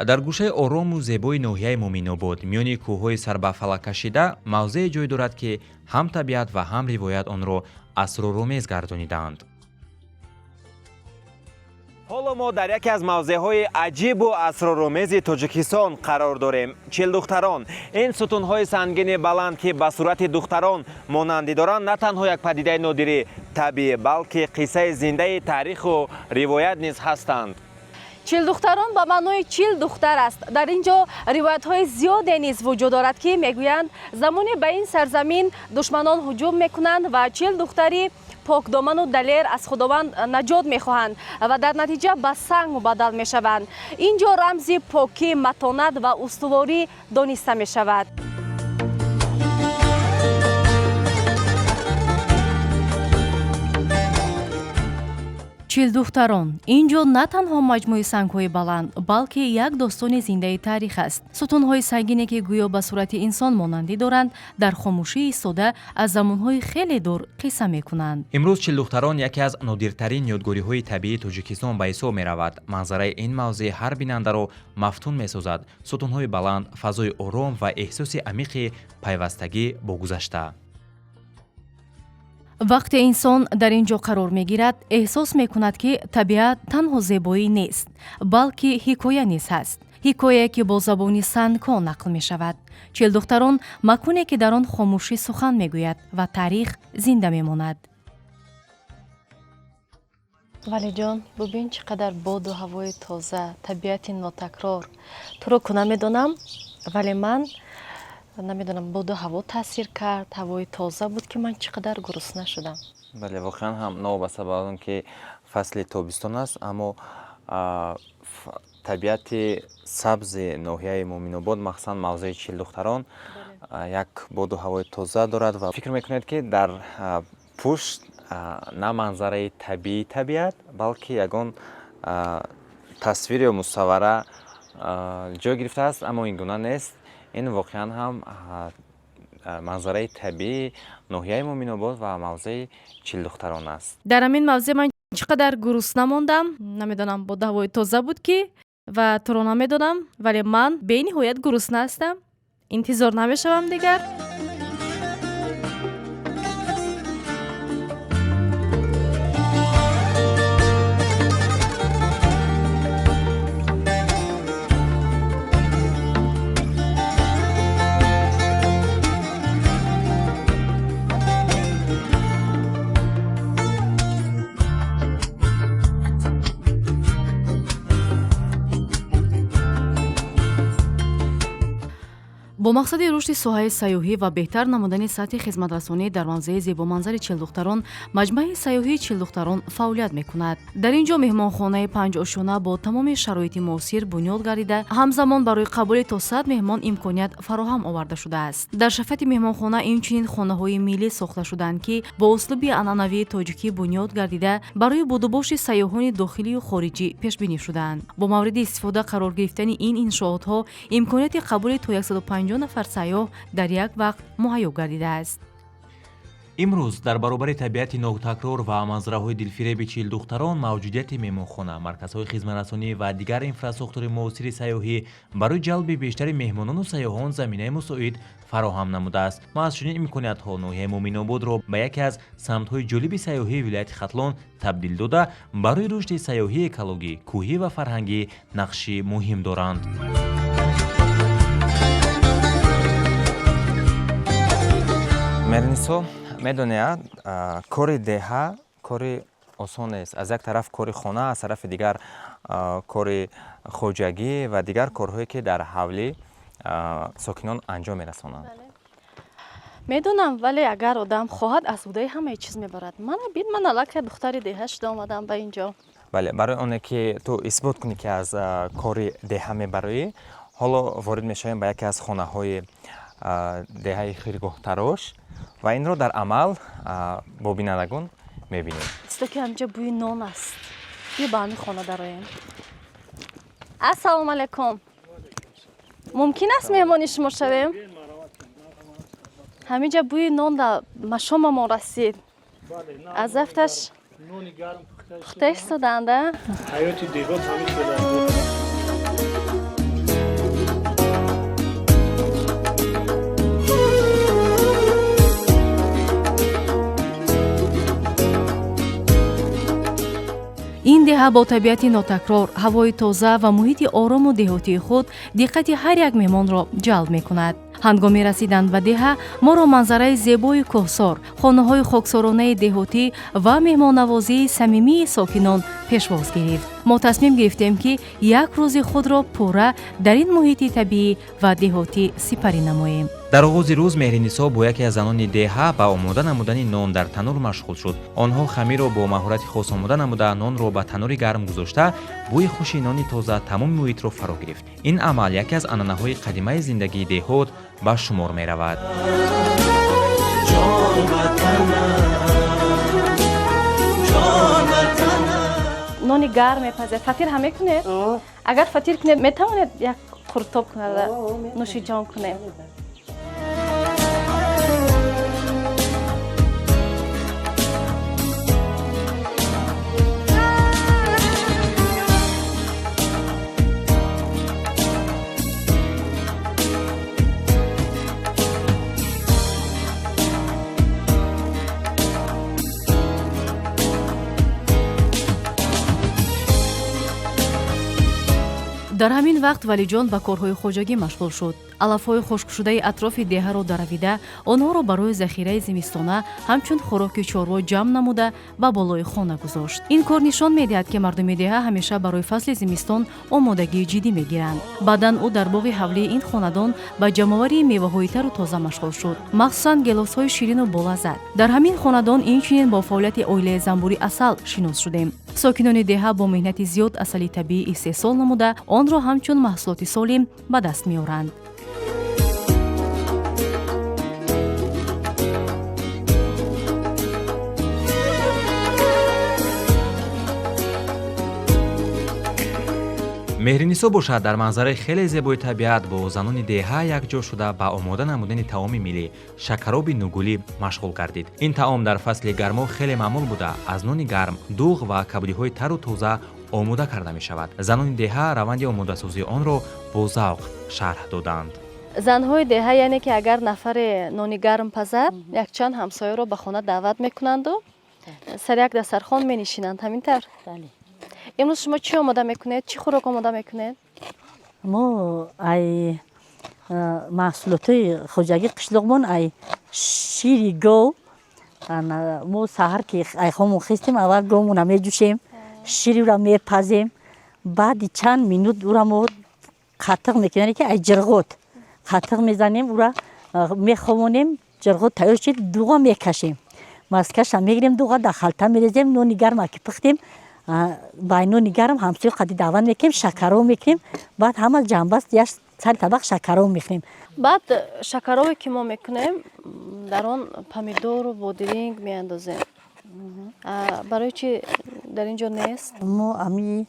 Дар гӯшаи орому зебои ноҳияи Муминобод, миёни кӯҳҳои сарбафалаккашида, мавзее ҷой дорад, ки ҳам табиат ва ҳам ривоят онро асроромез гардонидаанд. Ҳоло мо дар яке аз мавзеъҳои аҷибу асроромези Тоҷикистон қарор дорем. Чилдухтарон. Ин сутунҳои сангини баланд, ки ба сурати духтарон монандӣ доранд, на танҳо як падидаи нодири табиӣ, балки қиссаи зиндаи таъриху ривоят низ ҳастанд. Чилдухтарон ба маънои 40 духтар аст. Дар ин ҷо ривоятҳои зиёде низ вуҷуд дорад, ки мегӯянд, замоне ба ин сарзамин душманон ҳуҷум мекунанд ва 40 духтари покдоману далер аз Худованд наҷот мехоҳанд ва дар натиҷа ба санг мубаддал мешаванд. Ин ҷо рамзи покӣ, матонат ва устуворӣ дониста мешавад. Чилдухтарон ин ҷо на танҳо маҷмӯи сангҳои баланд, балки як достони зиндаи таърих аст. Сутунҳои сангине, ки гӯё ба сурати инсон монандӣ доранд, дар хомӯшӣ истода аз замонҳои хеле дур қисса мекунанд. Имрӯз Чилдухтарон яке аз нодиртарин ёдгориҳои табиии Тоҷикистон ба ҳисоб меравад. Манзараи ин мавзеъ ҳар бинандаро мафтун месозад: сутунҳои баланд, фазои ором ва эҳсоси амиқи пайвастагӣ бо гузашта. Вақте инсон дар ин ҷо қарор мегирад, эҳсос мекунад, ки табиат танҳо зебоӣ нест, балки ҳикоя низ ҳаст, ҳикояе, ки бо забони сангҳо нақл мешавад. Чилдухтарон маконе, ки дар он хомӯшӣ сухан мегӯяд ва таърих зинда мемонад. Валиҷон, бубин, чӣ қадар боду ҳавои тоза, табиати нотакрор. Туро ку намедонам, вале ман намедонам, боду ҳаво таъсир кард, ҳавои тоза буд, ки ман чӣ қадар гурусна шудам. Бале, воқеан ҳам, новобаста ба он ки фасли тобистон аст, аммо Табиати сабзи ноҳияи Муъминобод, махсусан мавзеи Чилдухтарон, як боду ҳавои тоза дорад ва фикр мекунед, ки дар пушт на манзараи табиии табиат, балки ягон тасвир ё мусаввара ҷой гирифтааст, аммо ин гуна нест. Ин воқеан ҳам манзараи табиии ноҳияи Муъминобод ва мавзеи Чилдухтарон аст. Дар ҳамин мавзеъ ман чӣ қадар гурусна мондам, намедонам, бо ҳавои тоза буд ки ва туро намедонам, вале ман бениҳоят гурусна ҳастам, интизор намешавам дигар. Бо мақсади рушди соҳаи сайёҳӣ ва беҳтар намудани сатҳи хизматрасонӣ дар мавзеи зебоманзари Чилдухтарон маҷмӯаи сайёҳии Чилдухтарон фаъолият мекунад. Дар ин ҷо меҳмонхонаи панҷошёна бо тамоми шароити муосир бунёд гардида, ҳамзамон барои қабули то 100 меҳмон имконият фароҳам оварда шудааст. Дар шафати меҳмонхона инчунин хонаҳои миллӣ сохта шудаанд, ки бо услуби анъанавии тоҷикӣ бунёд гардида, барои будубоши сайёҳони дохилию хориҷӣ пешбинӣ шудаанд. Бо мавриди истифода қарор гирифтани ин иншоотҳо имконияти қабули то 150 нафар сайёҳ дар як вақт муҳайё гардидааст. Имрӯз дар баробари табиати нотакрор ва манзараҳои дилфиреби Чилдухтарон, мавҷудияти меҳмонхона, марказҳои хизматрасонӣ ва дигар инфрасохтори муосири сайёҳӣ барои ҷалби бештари меҳмонону сайёҳон заминаи мусоид фароҳам намудааст. Маҳз чунин имкониятҳо ноҳияи Муъминободро ба яке аз самтҳои ҷолиби сайёҳии вилояти Хатлон табдил дода, барои рушди сайёҳии экологӣ, кӯҳӣ ва фарҳангӣ нақши муҳим доранд. Меҳринисо, медонед, кори деҳа кори осон нест. Аз як тараф кори хона, аз тарафи дигар кори хоҷагӣ ва дигар корҳое, ки дар ҳавлӣ сокинон анҷом мерасонанд. Медонам, вале агар одам хоҳад, аз ӯҳдаи ҳамаи чиз мебарад. Мана бин, ман аллакай духтари деҳа шуда омадам ба ин ҷо. Бале, барои оне ки ту исбот кунӣ, ки аз кори деҳа мебароӣ, ҳоло ворид мешавем ба яке аз хонаҳои деҳаи Хиргоҳтарош ва инро дар амал бо бинандагон мебинем. Чисто ки ҳамҷа бӯи нон аст, биё ба ҳамин хона дароем. Ассалому алайкум, мумкин аст меҳмони шумо шавем? Ҳаминҷа бӯи нон да машомамон расид, аз афташ пухта истодаанда. Ҳаёти деҳот ҳамин хел аст. Ин деҳа бо табиати нотакрор, ҳавои тоза ва муҳити орому деҳотии худ диққати ҳар як меҳмонро ҷалб мекунад. Ҳангоми расидан ба деҳа моро манзараи зебои кӯҳсор, хонаҳои хоксоронаи деҳотӣ ва меҳмоннавозии самимии сокинон пешвоз гирифт. Мо тасмим гирифтем, ки як рӯзи худро пурра дар ин муҳити табиӣ ва деҳотӣ сипарӣ намоем. Дар оғози рӯз Меҳринисо бо яке аз занони деҳа ба омода намудани нон дар танур машғул шуд. Онҳо хамирро бо маҳорати хос омода намуда, нонро ба танури гарм гузошта, бӯи хуши нони тоза тамоми муҳитро фаро гирифт. Ин амал яке аз анъанаҳои қадимаи зиндагии деҳот ба шумор меравад. Ҷон ватанам, ҷон ватанам. Нони гарм мепазед, фатир ҳам мекунед? Агар фатир кунед, метавонед як қуртоб кунада нӯшиҷон кунем? Дар ҳамин вақт Валиҷон ба корҳои хоҷагӣ машғул шуд. Алафҳои хушкшудаи атрофи деҳаро даравида, онҳоро барои захираи зимистона ҳамчун хӯроки чорво ҷамъ намуда, ба болои хона гузошт. Ин кор нишон медиҳад, ки мардуми деҳа ҳамеша барои фасли зимистон омодагии ҷиддӣ мегиранд. Баъдан ӯ дар боғи ҳавлии ин хонадон ба ҷамъоварии меваҳои тару тоза машғул шуд, махсусан гелосҳои ширину болаззат. Дар ҳамин хонадон инчунин бо фаъолияти оилаи занбури асал шинос шудем. Сокинони деҳа бо меҳнати зиёд асали табиӣ истеҳсол намуда, онро ҳамчун маҳсулоти солим ба даст меоранд. Меҳринисо бошад, дар манзараи хеле зебои табиат бо занони деҳа якҷо шуда, ба омода намудани таоми миллӣ, шакароби нугулӣ машғул гардид. Ин таом дар фасли гармо хеле маъмул буда, аз нони гарм, дӯғ ва кабудиҳои тару тоза омода карда мешавад. Занони деҳа раванди омодасозии онро бо завқ шарҳ доданд. Занҳои деҳа, яъне ки агар нафаре нони гарм пазад, якчанд ҳамсояро ба хона даъват мекунанду сари як дастархон менишинанд, ҳамин тавр? Имрӯз шумо чӣ омода мекунед, чӣ хӯрок омода мекунед? Мо ай маҳсулотҳои хоҷагии қишлоқмон, ай шири гов. Мо саҳар ки ай хомон хестем, аввал говмона меҷӯшем, шириро мепазем, баъди чанд минут ура мо қатиқ мекунем, ки ай ҷирғот қатиқ мезанем, ура меховонем. Ҷирғот тайёр шид, дуға мекашем, маскаша мегирем, дуға дар халта мерезем. Нони гарма ки пухтем, ба нони гарм ҳамсоя қади даъват мекунем, шакаров мекунем, баъд ҳама ҷамъбаст як сари табақ шакаров мехӯрем. Баъд шакарове ки мо мекунем, дар он помидору бодиринг меандозем. Барои чи дар ин ҷо нест? Мо ами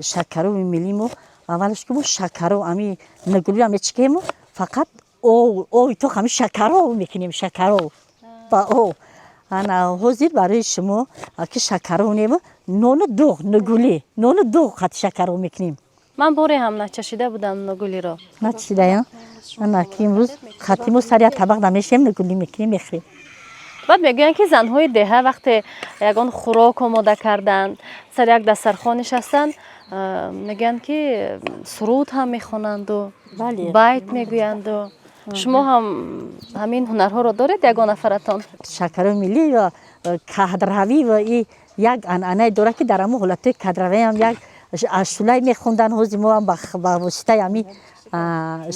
шакарови миллӣ, мо аввалаш ки мо шакаров ами нугулиро мечикему, фақат ови тоқ ами шакаров мекунем, шакаров ба об. Ана ҳозир барои шумо ки шакаров нему, нону дуғ, нугулӣ, нону дуғ қати шакаров мекунем. Ман боре ҳам начашида будам нугулиро. Начашидаям? Ана ки имрӯз қати мо сари як табақ намешем, нугулӣ мекунем, мехӯрем. Баъд мегӯянд, ки занҳои деҳа вақте ягон хӯрок омода карданд, сари як дастархон нишастанд, мегӯянд, ки суруд ҳам мехонанду байт мегӯянду. Шумо ҳам ҳамин ҳунарҳоро доред, ягон нафаратон? Шакарои миллӣ ва кадравӣ ва и як анъанае дорад, ки дар ҳамон ҳолатҳои кадравиам як ашулай мехондан. Ҳозир мо ҳам ба воситаи ҳами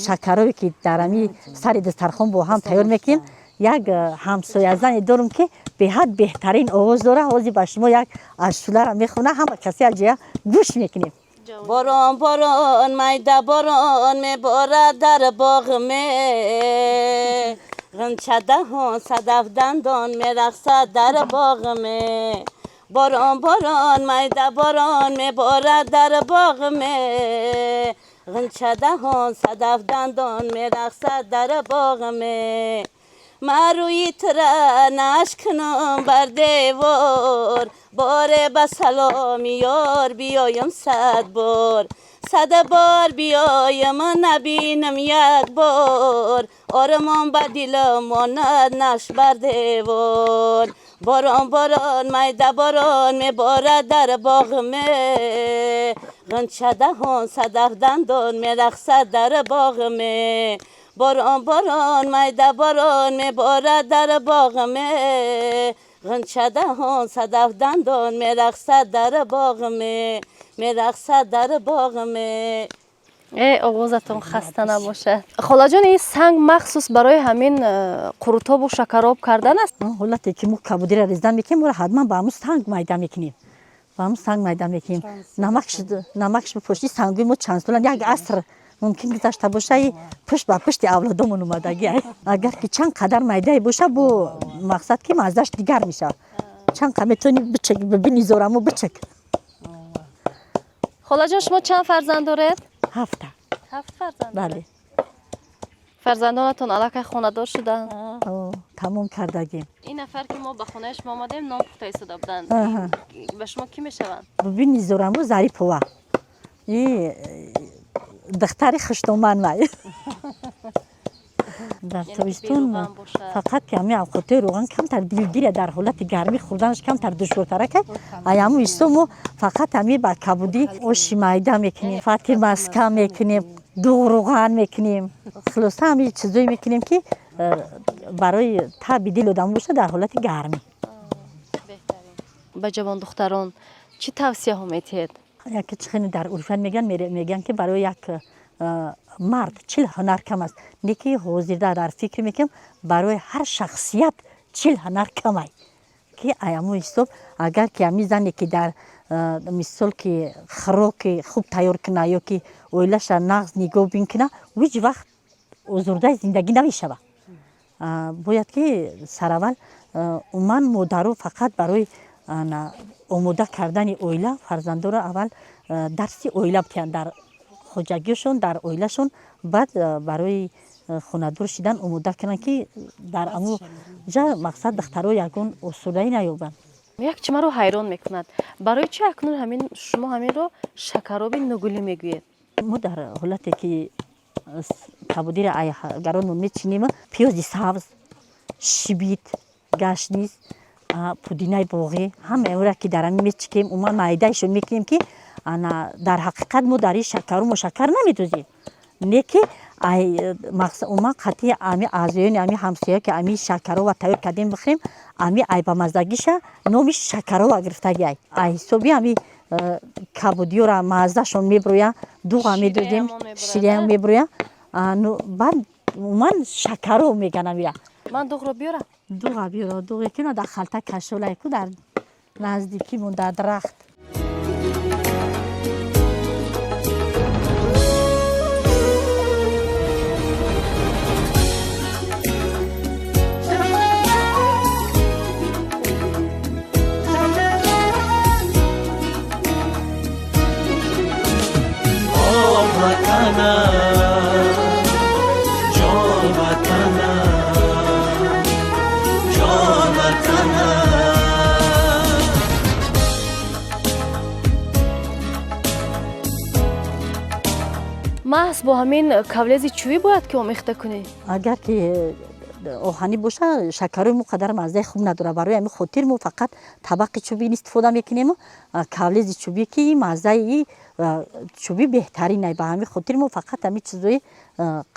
шакарое ки дар ҳами сари дастархон бо ҳам тайёр мекунем, як ҳамсоязане дорум, ки беҳад беҳтарин овоз дорад. Ҳозир ба шумо як ашуларо мехонад, ҳама касе якҷоя гӯш мекунем. Борон, борон, майда борон меборад дар боғ ме, ғунча даҳон, садаф дандон мерақсад дар боғ ме. Борон, борон, майда борон меборад дар боғ ме, ғунча даҳон, садаф дандон мерақсад дар боғ ме. Ман рӯи тура нақш кунам бар девор, боре ба саломи ёр биёям 100 бор, 100 бор биёям, набинам як бор, оромон ба дилам монад нақш бар девор. Борон, борон, майда борон меборад дар боғ ме, ғунча даҳон, садаф дандон мерақсад дар боғ ме. Борон, борон, майда борон меборад дар боғ ме, ғунча даҳон, садаф дандон мерақсад дар боғ ме, мерақсад дар боғ ме. Э, овозатон хаста набошад, холаҷон. Ин санг махсус барои ҳамин қурутобу шакароб кардан аст? Ҳолате ки мо кабудиро резда мекунем, моро ҳатман ба ҳамун санг майда мекунем, ба ҳамун санг майда мекунем. Намакш бипоши. Сангои мо чанд солан, як аср мумкин гузашта боша, и пушт ба пушти авлодомон омадагӣ. Агар ки чанд қадар майдае боша, бо мақсад ки маззаш дигар мешавад. Чанд қа метавонӣ бичак, бибини зорамо, бичак. Холаҷон, шумо чанд фарзанд доред? Ҳафта. Ҳафт фарзанд? Бале. Фарзандонатон аллакай хонадор шуданд? Тамом кардагим. Ин нафар, ки мо ба хонаи шумо омадем, нон пухта истода буданд, ба шумо кӣ мешаванд? Бибини зорамо, Зарипова, и духтари хуштоман вай. Дар тобистон фақат ки ҳамин авқотҳои роған камтар дилгира, дар ҳолати гармӣ хӯрданаш камтар душвортара кард. Ай ҳамун ҳисоб мо фақат ҳамин ба кабудӣ оши майда мекунем, фати маска мекунем. Дуғ рӯған мекунем. Хулоса, ҳамин чизое мекунем, ки барои таби дил одам боша дар ҳолати гармӣ. Ба ҷавондухтарон чӣ тавсияҳо метиҳед? Яке чихеле дар урфият мегӯянд, ки барои як мард 40 ҳунар кам аст. Не ки ҳозирда дар фикр мекунам, барои ҳар шахсият 40 ҳунар камай, ки аямо ҳисоб, агар ки ҳамин зане ки дар мисол ки хӯроки хуб тайёр куна ё ки оилаша нағз нигоҳбин куна, ҳеҷ вақт озурдаи зиндагӣ намешавад. Бояд ки сараввал умуман модаро фақат барои омода кардани оила, фарзандоро аввал дарси оила битиҳанд дар хоҷагиашон, дар оилашон, баъд барои хонадор шидан омода кунанд, ки дар аму ҷа мақсад духтаро ягон осудаӣ наёбанд. Як чи маро ҳайрон мекунад: барои чи акнун ҳамин шумо ҳаминро шакароби нугулӣ мегӯед? Мо дар ҳолате ки кабудиро гаронмон мечинем, пиёзи сабз, шибит, гашниз, пудинаи боғӣ, ҳамаи онро ки дар ҳамин мечикем, умуман майдаишон мекунем, ки ана дар ҳақиқат мо дар ин шакару мо шакар намедозем, не ки умуман қатъи ами аъзоёни ами ҳамсоя ки ами шакарова тайёр кардем бихӯрем, ами ай ба маззагиша номи шакарова гирифтаги ай ҳисоби ами кабудиёра маззашон меброя, дуға медозем, шириам меброя, баъд умуман шакаров меган амира. Ман дуғро биёрам? Дуға биёра, дуғе ки дар халта кашолай ку, дар наздикимон дар дарахт. Ҷон ватанам, ҷон ватанам. Маҳз бо ҳамин кавлези чӯбӣ бояд ки омехта кунӣ? Агар ки оҳанӣ боша, шакарои мо қадар маззаи хуб надорад. Барои ҳамин хотир мо фақат табақи чӯбӣ истифода мекунему кавлези чӯбӣ, ки маззаи чӯбӣ беҳтарин. Ба ҳамин хотир мо фақат ҳамин чизои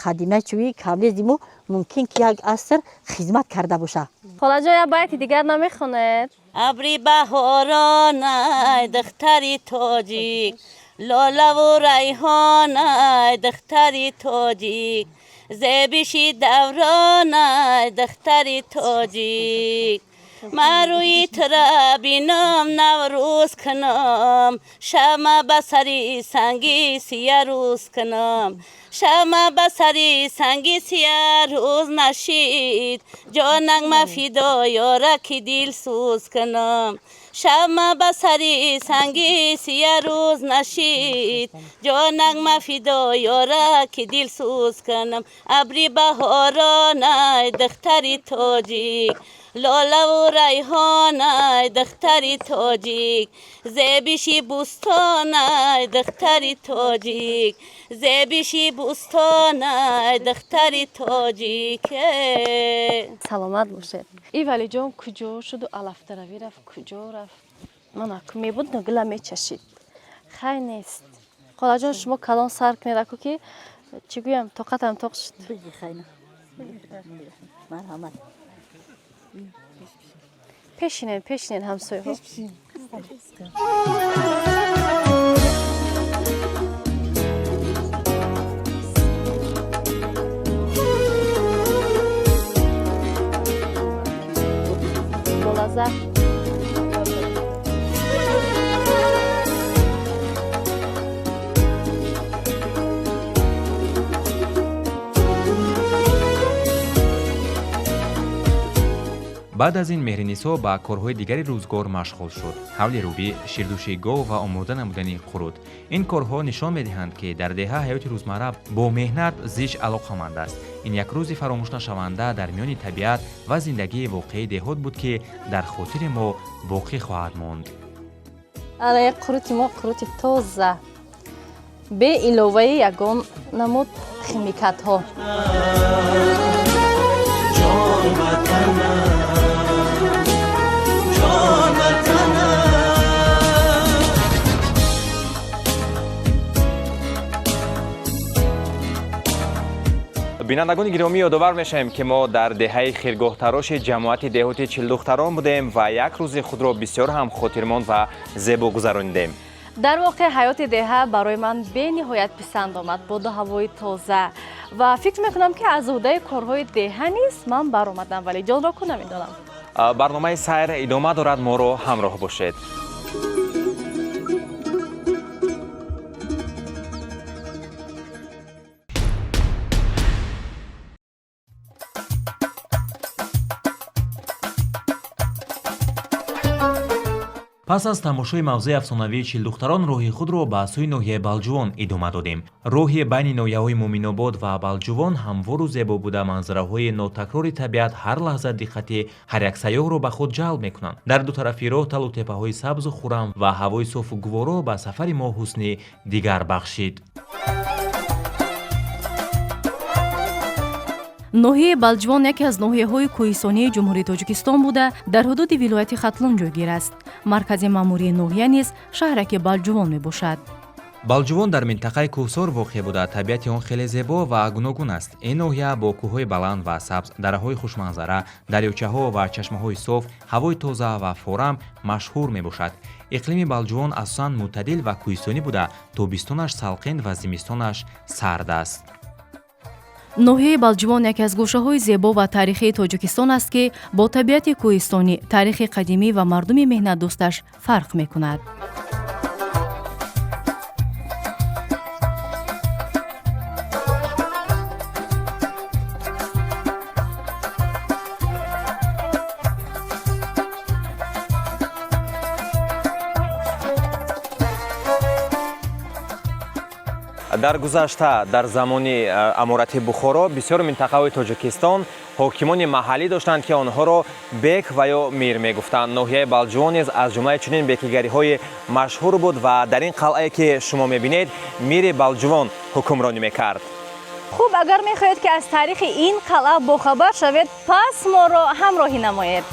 қадимаи чӯбӣ. Кавлези мо мумкин ки як аср хизмат карда боша. Холаҷон, як байти дигар намехонед? Абри баҳоронай, духтари тоҷик, лолаву райҳонай, духтари тоҷик, зебиши давронай, духтари тоҷик. Ман рӯи тура бинам, наврӯз кунам, шама ба сари санги сия рӯз кунам, шама ба сари санги сия рӯз нашид, ҷонак ма фидо ёра ки дилсӯз кунам, шама ба сари санги сия рӯз нашид, ҷонак ма фидо ёра ки дилсӯз кунам. Абри баҳоронай, духтари тоҷик, лолаву райҳонай, духтари тоҷик, зебиши бӯстонай, духтари тоҷик, зебиши бӯстонай, духтари тоҷик. Саломат бошед. И Валиҷон куҷо шуду алафдаравӣ рафт, куҷо рафт? Ман аку мебуд, нугула мечашид. Хай, нест. Холаҷон, шумо калон сар кунед аку, ки чӣ гӯям, тоқатам тоқ шуд. Марҳамат. Пешинед, пешинед, ҳамсояҳо. Болаззат. Баъд аз ин Меҳринисо ба корҳои дигари рӯзгор машғул шуд: ҳавлирӯбӣ, ширдӯшии гов ва омода намудани қурут. Ин корҳо нишон медиҳанд, ки дар деҳа ҳаёти рӯзмарра бо меҳнат зич алоқаманд аст. Ин як рӯзи фаромӯшнашаванда дар миёни табиат ва зиндагии воқеии деҳот буд, ки дар хотири мо боқӣ хоҳад монд. Ана як қурути мо, қурути тоза, бе иловаи ягон намуд химикатҳо. Ҷон ватанам, ҷон ватанам. Бинандагони гиромӣ, ёдовар мешавем, ки мо дар деҳаи Хиргоҳтароши ҷамоати деҳоти Чилдухтарон будем ва як рӯзи худро бисёр ҳам хотирмон ва зебо гузаронидем. Дар воқеъ, ҳаёти деҳа барои ман бениҳоят писанд омад, боду ҳавои тоза, ва фикр мекунам, ки аз уҳдаи корҳои деҳа низ ман баромадам, вале ҷонро ку намедонам. Барномаи сайр идома дорад, моро ҳамроҳ бошед. Пас аз тамошои мавзеи афсонавии Чилдухтарон роҳи худро ба сӯи ноҳияи Балҷувон идома додем. Роҳи байни ноҳияҳои Муъминобод ва Балҷувон ҳамвору зебо буда, манзараҳои нотакрори табиат ҳар лаҳза диққати ҳар як сайёҳро ба худ ҷалб мекунанд. Дар ду тарафи роҳ талу теппаҳои сабзу хуррам ва ҳавои софу гуворо ба сафари мо ҳусни дигар бахшид. Ноҳияи Балҷувон яке аз ноҳияҳои кӯҳистонии Ҷумҳурии Тоҷикистон буда, дар ҳудуди вилояти Хатлон ҷойгир аст. Маркази маъмурии ноҳия низ шаҳраки Балҷувон мебошад. Балҷувон дар минтақаи кӯҳсор воқеъ буда, табиати он хеле зебо ва гуногун аст. Ин ноҳия бо кӯҳҳои баланд ва сабз, дараҳои хушманзара, дарёчаҳо ва чашмаҳои соф, ҳавои тоза ва форам машҳур мебошад. Иқлими Балҷувон асосан мӯътадил ва кӯҳистонӣ буда, тобистонаш салқин ва зимистонаш сард аст. Ноҳияи Балҷувон яке аз гӯшаҳои зебо ва таърихии Тоҷикистон аст, ки бо табиати кӯҳистонӣ, таърихи қадимӣ ва мардуми меҳнатдӯсташ фарқ мекунад. Дар гузашта, дар замони аморати Бухоро, бисёр минтақаҳои Тоҷикистон ҳокимони маҳаллӣ доштанд, ки онҳоро бек ва ё мир мегуфтанд. Ноҳияи Балҷувон низ аз ҷумлаи чунин бекигариҳои машҳур буд ва дар ин қалъае, ки шумо мебинед, мири Балҷувон ҳукмронӣ мекард. Хуб, агар мехоҳед, ки аз таърихи ин қалъа бохабар шавед, пас моро ҳамроҳӣ намоед.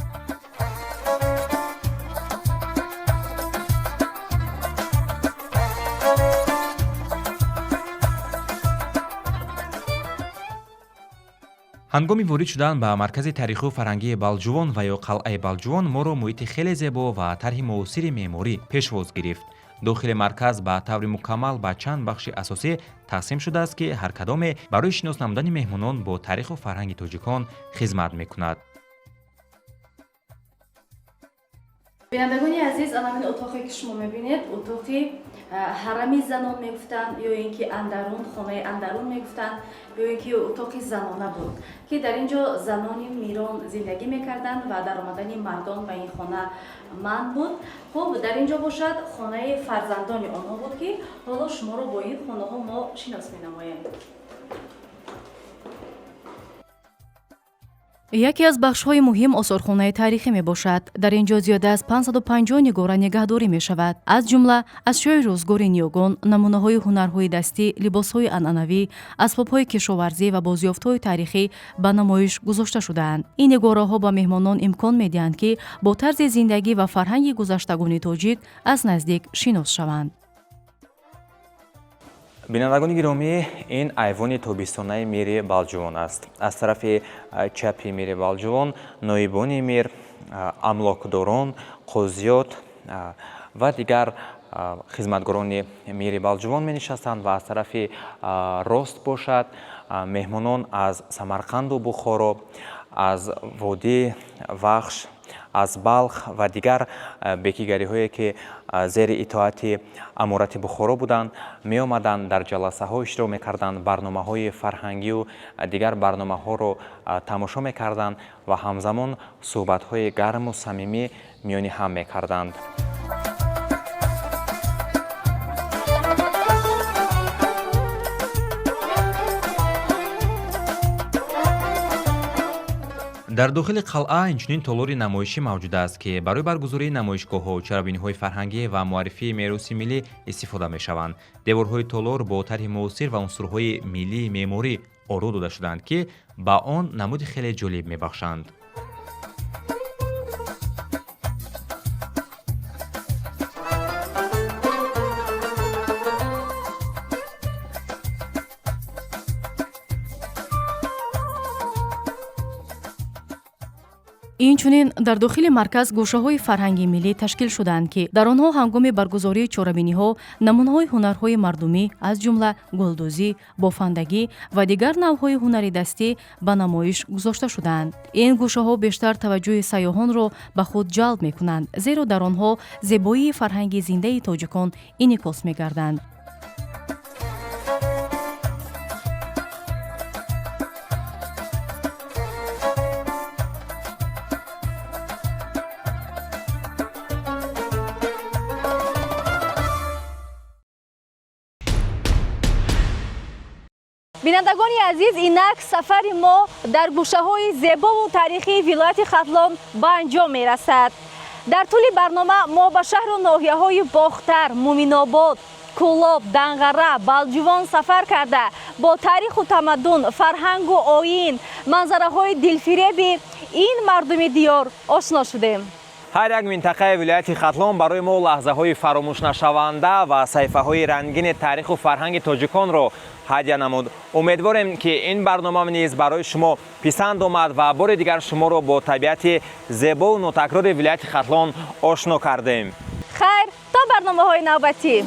Ҳангоми ворид шудан ба маркази таърихию фарҳангии Балҷувон ва ё қалъаи Балҷувон моро муҳити хеле зебо ва тарҳи муосири меъморӣ пешвоз гирифт. Дохили марказ ба таври мукаммал ба чанд бахши асосӣ тақсим шудааст, ки ҳар кадоме барои шинос намудани меҳмонон бо таъриху фарҳанги тоҷикон хизмат мекунад. Бинандагони азиз, ана ҳамин утоқе, ки шумо мебинед, утоқи ҳарами занон мегуфтанд, ё ин ки андарун, хонаи андарун мегуфтанд, ё ин ки утоқи занона буд, ки дар ин ҷо занони мирон зиндагӣ мекарданд ва даромадани мардон ба ин хона манъ буд. Хуб, дар ин ҷо бошад, хонаи фарзандони онҳо буд, ки ҳоло шуморо бо ин хонаҳо мо шинос менамоем. Яке аз бахшҳои муҳим осорхонаи таърихӣ мебошад. Дар ин ҷо зиёда аз 550 нигора нигаҳдорӣ мешавад, аз ҷумла ашёи рӯзгори ниёгон, намунаҳои ҳунарҳои дастӣ, либосҳои анъанавӣ, асбобҳои кишоварзӣ ва бозёфтҳои таърихӣ ба намоиш гузошта шудаанд. Ин нигораҳо ба меҳмонон имкон медиҳанд, ки бо тарзи зиндагӣ ва фарҳанги гузаштагони тоҷик аз наздик шинос шаванд. Бинандагони гиромӣ, ин айвони тобистонаи мири Балҷувон аст. Аз тарафи чапи мири Балҷувон ноибони мир, амлокдорон, қозиёт ва дигар хизматгорони мири Балҷувон менишастанд ва аз тарафи рост бошад, меҳмонон аз Самарқанду Бухоро, аз водии Вахш, аз Балх ва дигар бекигариҳое, ки зери итоати аморати Бухоро буданд, меомаданд, дар ҷаласаҳо иштирок мекарданд, барномаҳои фарҳангию дигар барномаҳоро тамошо мекарданд ва ҳамзамон суҳбатҳои гарму самимӣ миёни ҳам мекарданд. Дар дохили қалъа инчунин толори намоишӣ мавҷуд аст, ки барои баргузории намоишгоҳҳо, чарабиниҳои фарҳангӣ ва муаррифии мероси миллӣ истифода мешаванд. Деворҳои толор бо тарҳи муосир ва унсурҳои миллии меъморӣ оро дода шудаанд, ки ба он намуди хеле ҷолиб мебахшанд. Инчунин дар дохили марказ гӯшаҳои фарҳанги миллӣ ташкил шудаанд, ки дар онҳо ҳангоми баргузории чорабиниҳо намунаҳои ҳунарҳои мардумӣ, аз ҷумла гулдӯзӣ, бофандагӣ ва дигар навъҳои ҳунари дастӣ ба намоиш гузошта шудаанд. Ин гӯшаҳо бештар таваҷҷӯҳи сайёҳонро ба худ ҷалб мекунанд, зеро дар онҳо зебоии фарҳанги зиндаи тоҷикон инъикос мегарданд. Бинандагони азиз, инак сафари мо дар гӯшаҳои зебову таърихии вилояти Хатлон ба анҷом мерасад. Дар тӯли барнома мо ба шаҳру ноҳияҳои Бохтар, Муминобод, Кӯлоб, Данғара, Балҷувон сафар карда, бо таъриху тамаддун, фарҳангу оин, манзараҳои дилфиреби ин мардуми диёр ошно шудем. Ҳар як минтақаи вилояти Хатлон барои мо лаҳзаҳои фаромӯшнашаванда ва саҳифаҳои рангини таъриху фарҳанги тоҷиконро ҳадя намуд. Умедворем, ки ин барнома низ барои шумо писанд омад ва бори дигар шуморо бо табиати зебову нотакрори вилояти Хатлон ошно кардем. Хайр, то барномаҳои навбатӣ.